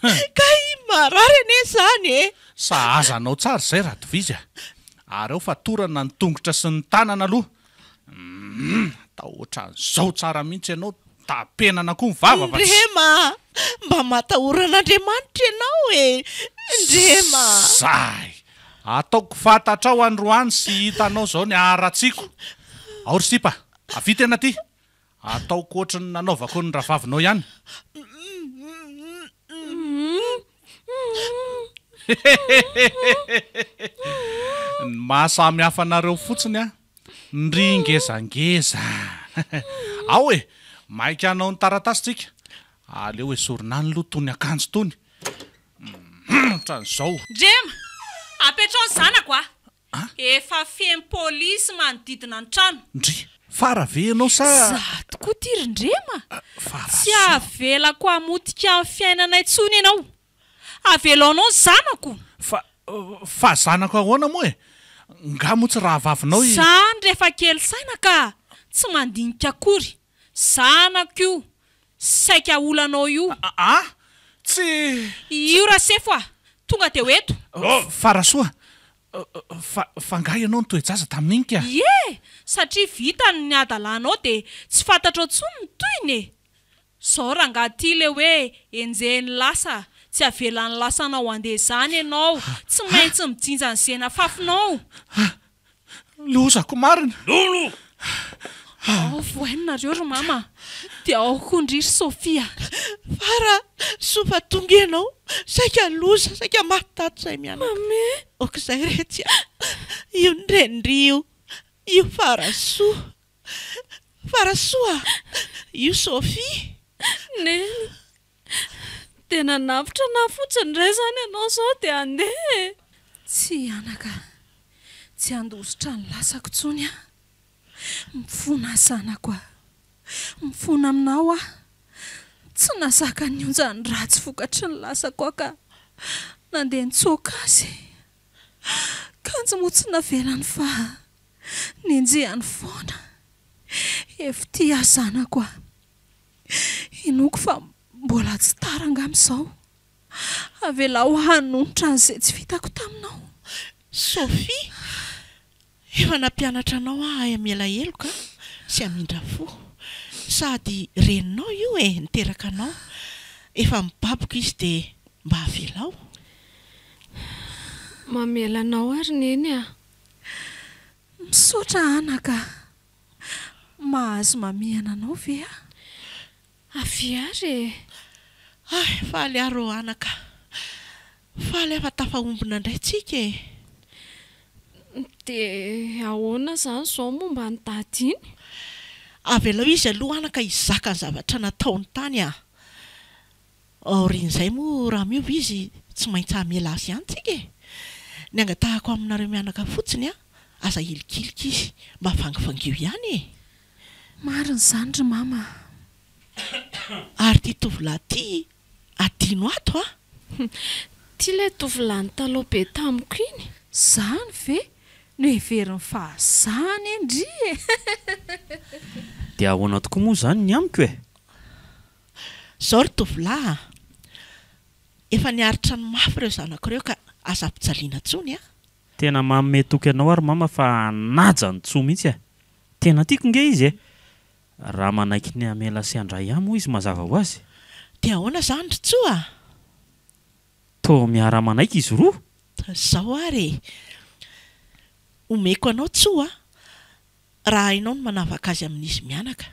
Hay! Kay marary anie izany e! Sahaza anao tsara izay Ratovizy a! Ary ao fatorana ny tongotra sy ny tanana aloha. Humm! Atao ohatran'izao tsara mihitsy ianao, tapenana koa ny vava fa tsy. Ndrema a! Mba matahora an'Andriamanitra ianao e! Ndrema a! Zay! Ataoko fantatrao androany sy hitanao izao ny haratsiako. Ao ry sipa! Avia tena aty! Ataoko ohatry ny nanaovako ny rahavavinao ihany. Ny maha samy hafa anareo fotsiny an! Ndry ngezangeza! Ao e! Maika hanao ny taratasy tsika. Aleo esorina any aloha tony akanjo tony. Ohatran'izao. Ndrema! Apetraho ny zanako a! Efa feno polisy manodidina ny trano. Ndry! Fara ve ianao sa. Za tokoa ty ry Ndrema! Tsy avelako hamotika ny fiainanay intsony ianao! Avelaonao ny zanako! Fa, fa zanako ahoana moa e? Nga moa tsy rahavavinao i. Zany rehefa kely saina ka! Tsy mandinika akory! Zanako io! Saika olanao io. A! Tsy. Io Rasefo a! Tonga dia ho eto. Fa Rasoa, fa, fa angaha ianao nitoe-jaza tamin'iny ka? Ie! Satria vita ny hadalanao dia tsy fantatrao intsony ny tohiny e! Zao rangahy ity le hoe enjehin'ny lasa, tsy avelan'ny lasanao handeha izany ianao, tsy maintsy mijinja ny zena fafinao. Lozako marina. Lolo! Ao vohaino nareo ry mama a! Dia ao koa ndry ry Sophie a! Fara, soa fa tonga ianao, saika loza, saika maty tato izay mianaka. Mamy! Ok izay retsy a! Io ny renin-dry io, io Farasoa. Farasoa a! Io Sophie. Neny! Dia nanavotra anah fotsiny indray izany ianao izao dia handeha e! Tsia anaka, tsy handositra ny lasako intsony aho. Mifona aho zanako a! Mifona aminao aho. Tsy nahazaka ny onjan'ny ratsy vokatry ny lasako aho ka nandeha nitsoaka azy. Kanjo moa tsy navelany fa nenjehany foana. Hevi-tia aho zanako a! Inoako fa mbola tsy tara angamba izao. Avelao hanonitra an'izay tsy vitako taminao. Sophie, efa nampianatra anao aho hahay hamela heloka sy hamindra fo. Sady reninao io e, niteraka anao. Efa mibaboka izy dia mba avelao. Mamela anao ary Neny a! Misaotra anaka a! Mahazo mamihana anao ve aho? Avia ary e! Hay, faly aho rô anaka. Faly aho fa tafaombona indray tsika e! Dia ahoana izany izao momba an'i Dada iny? Avelao izy aloha anaka hizaka ny zavatra nataony tany a! Aorian'izay moa raha miova izy tsy maintsy hamela azy ihany tsika e! Ny angatahako aminareo mianaka fotsiny an, aza ahilikilika izy, mba vangivangio ihany e! Marina izany ry mama a! Ary ity tovolahy ity adino ato a! Ity ilay tovolahy nitalaho be tamiko iny. Izany ve no heveriny fa za anie ndry e! Dia ahoana tokoa moa izany ny amiko e? Zao ry tovolahy a! Efa niaritra ny mafy ireo zanako ireo ka aza ampijaliana intsony a! Tena manome toky anao ary mama fa hanaja an'i Tso mihitsy e! Tena tiako nge izy e! Raha manaiky ny hamela sy handray ahy moa izy mazava ho azy. Dia ahoana izany ry Tso a? Toa miara-manaiky izy roa? Zao ary e! Omeko anao Tso a! Raha hainao ny manavaka azy amin'izy mianaka.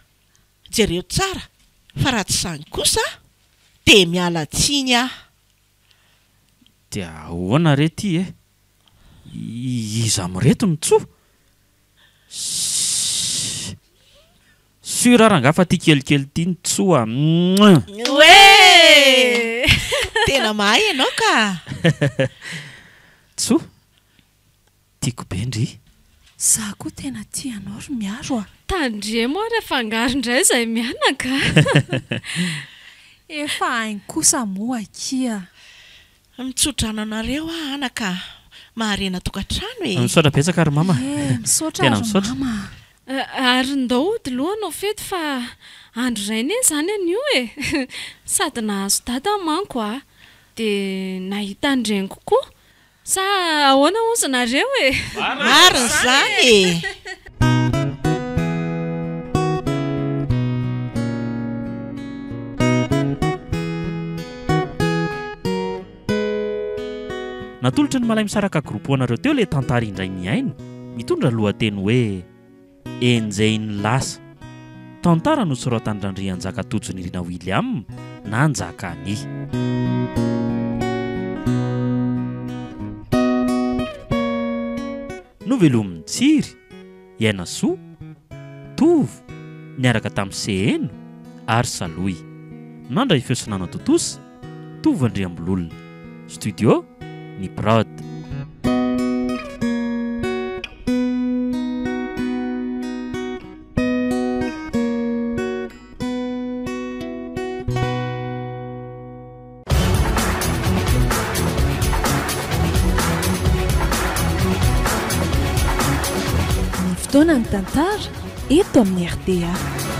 Jereo tsara fa raha tsy izany kosa dia miala tsiny aho. Dia ahoana re ty e? Iza amin'ireto no tso? Ssss. Sûr rangaha fa ty kelikely ty no tso a! Mouah! Oee! Tena mahay ianao ka! Tso? Tiako be ndry. Za koa tena tia anao ry Miaro a! Tandremo ary afangaro indray izay mianaka a! Efa hainy kosa moa akia. Mitsodrano anareo aho anaka a! Maharena tokantrano e! Misaotra betsaka ry mama. Ee, misaotra Tena ry misaotra. mama a! Ary ndao hody loha hanao fety fa andro iray anie izany anio e! Sady nahazo dada manko a! Dia nahita an-dreniko koa. Sa ahoana hozy nareo e? Marina izany e! Natolotry ny Malaimisaraka Group ho anareo teo ilay tantara indray mihaino, mitondra lohateny hoe Enjehin'ny lasa. Tantara nosoratan-dRandrianjaka Tojonirina William na Njakani. Novelomin'i Tsiry, Iainasoa, Tovo, niaraka tamin'i Seheno ary Salohy. Nandray feo sy nanatontosa, Tovo Andriambololona. Studio, Ny Prod. Ny fotoana ny tantara eto amin'ny rta.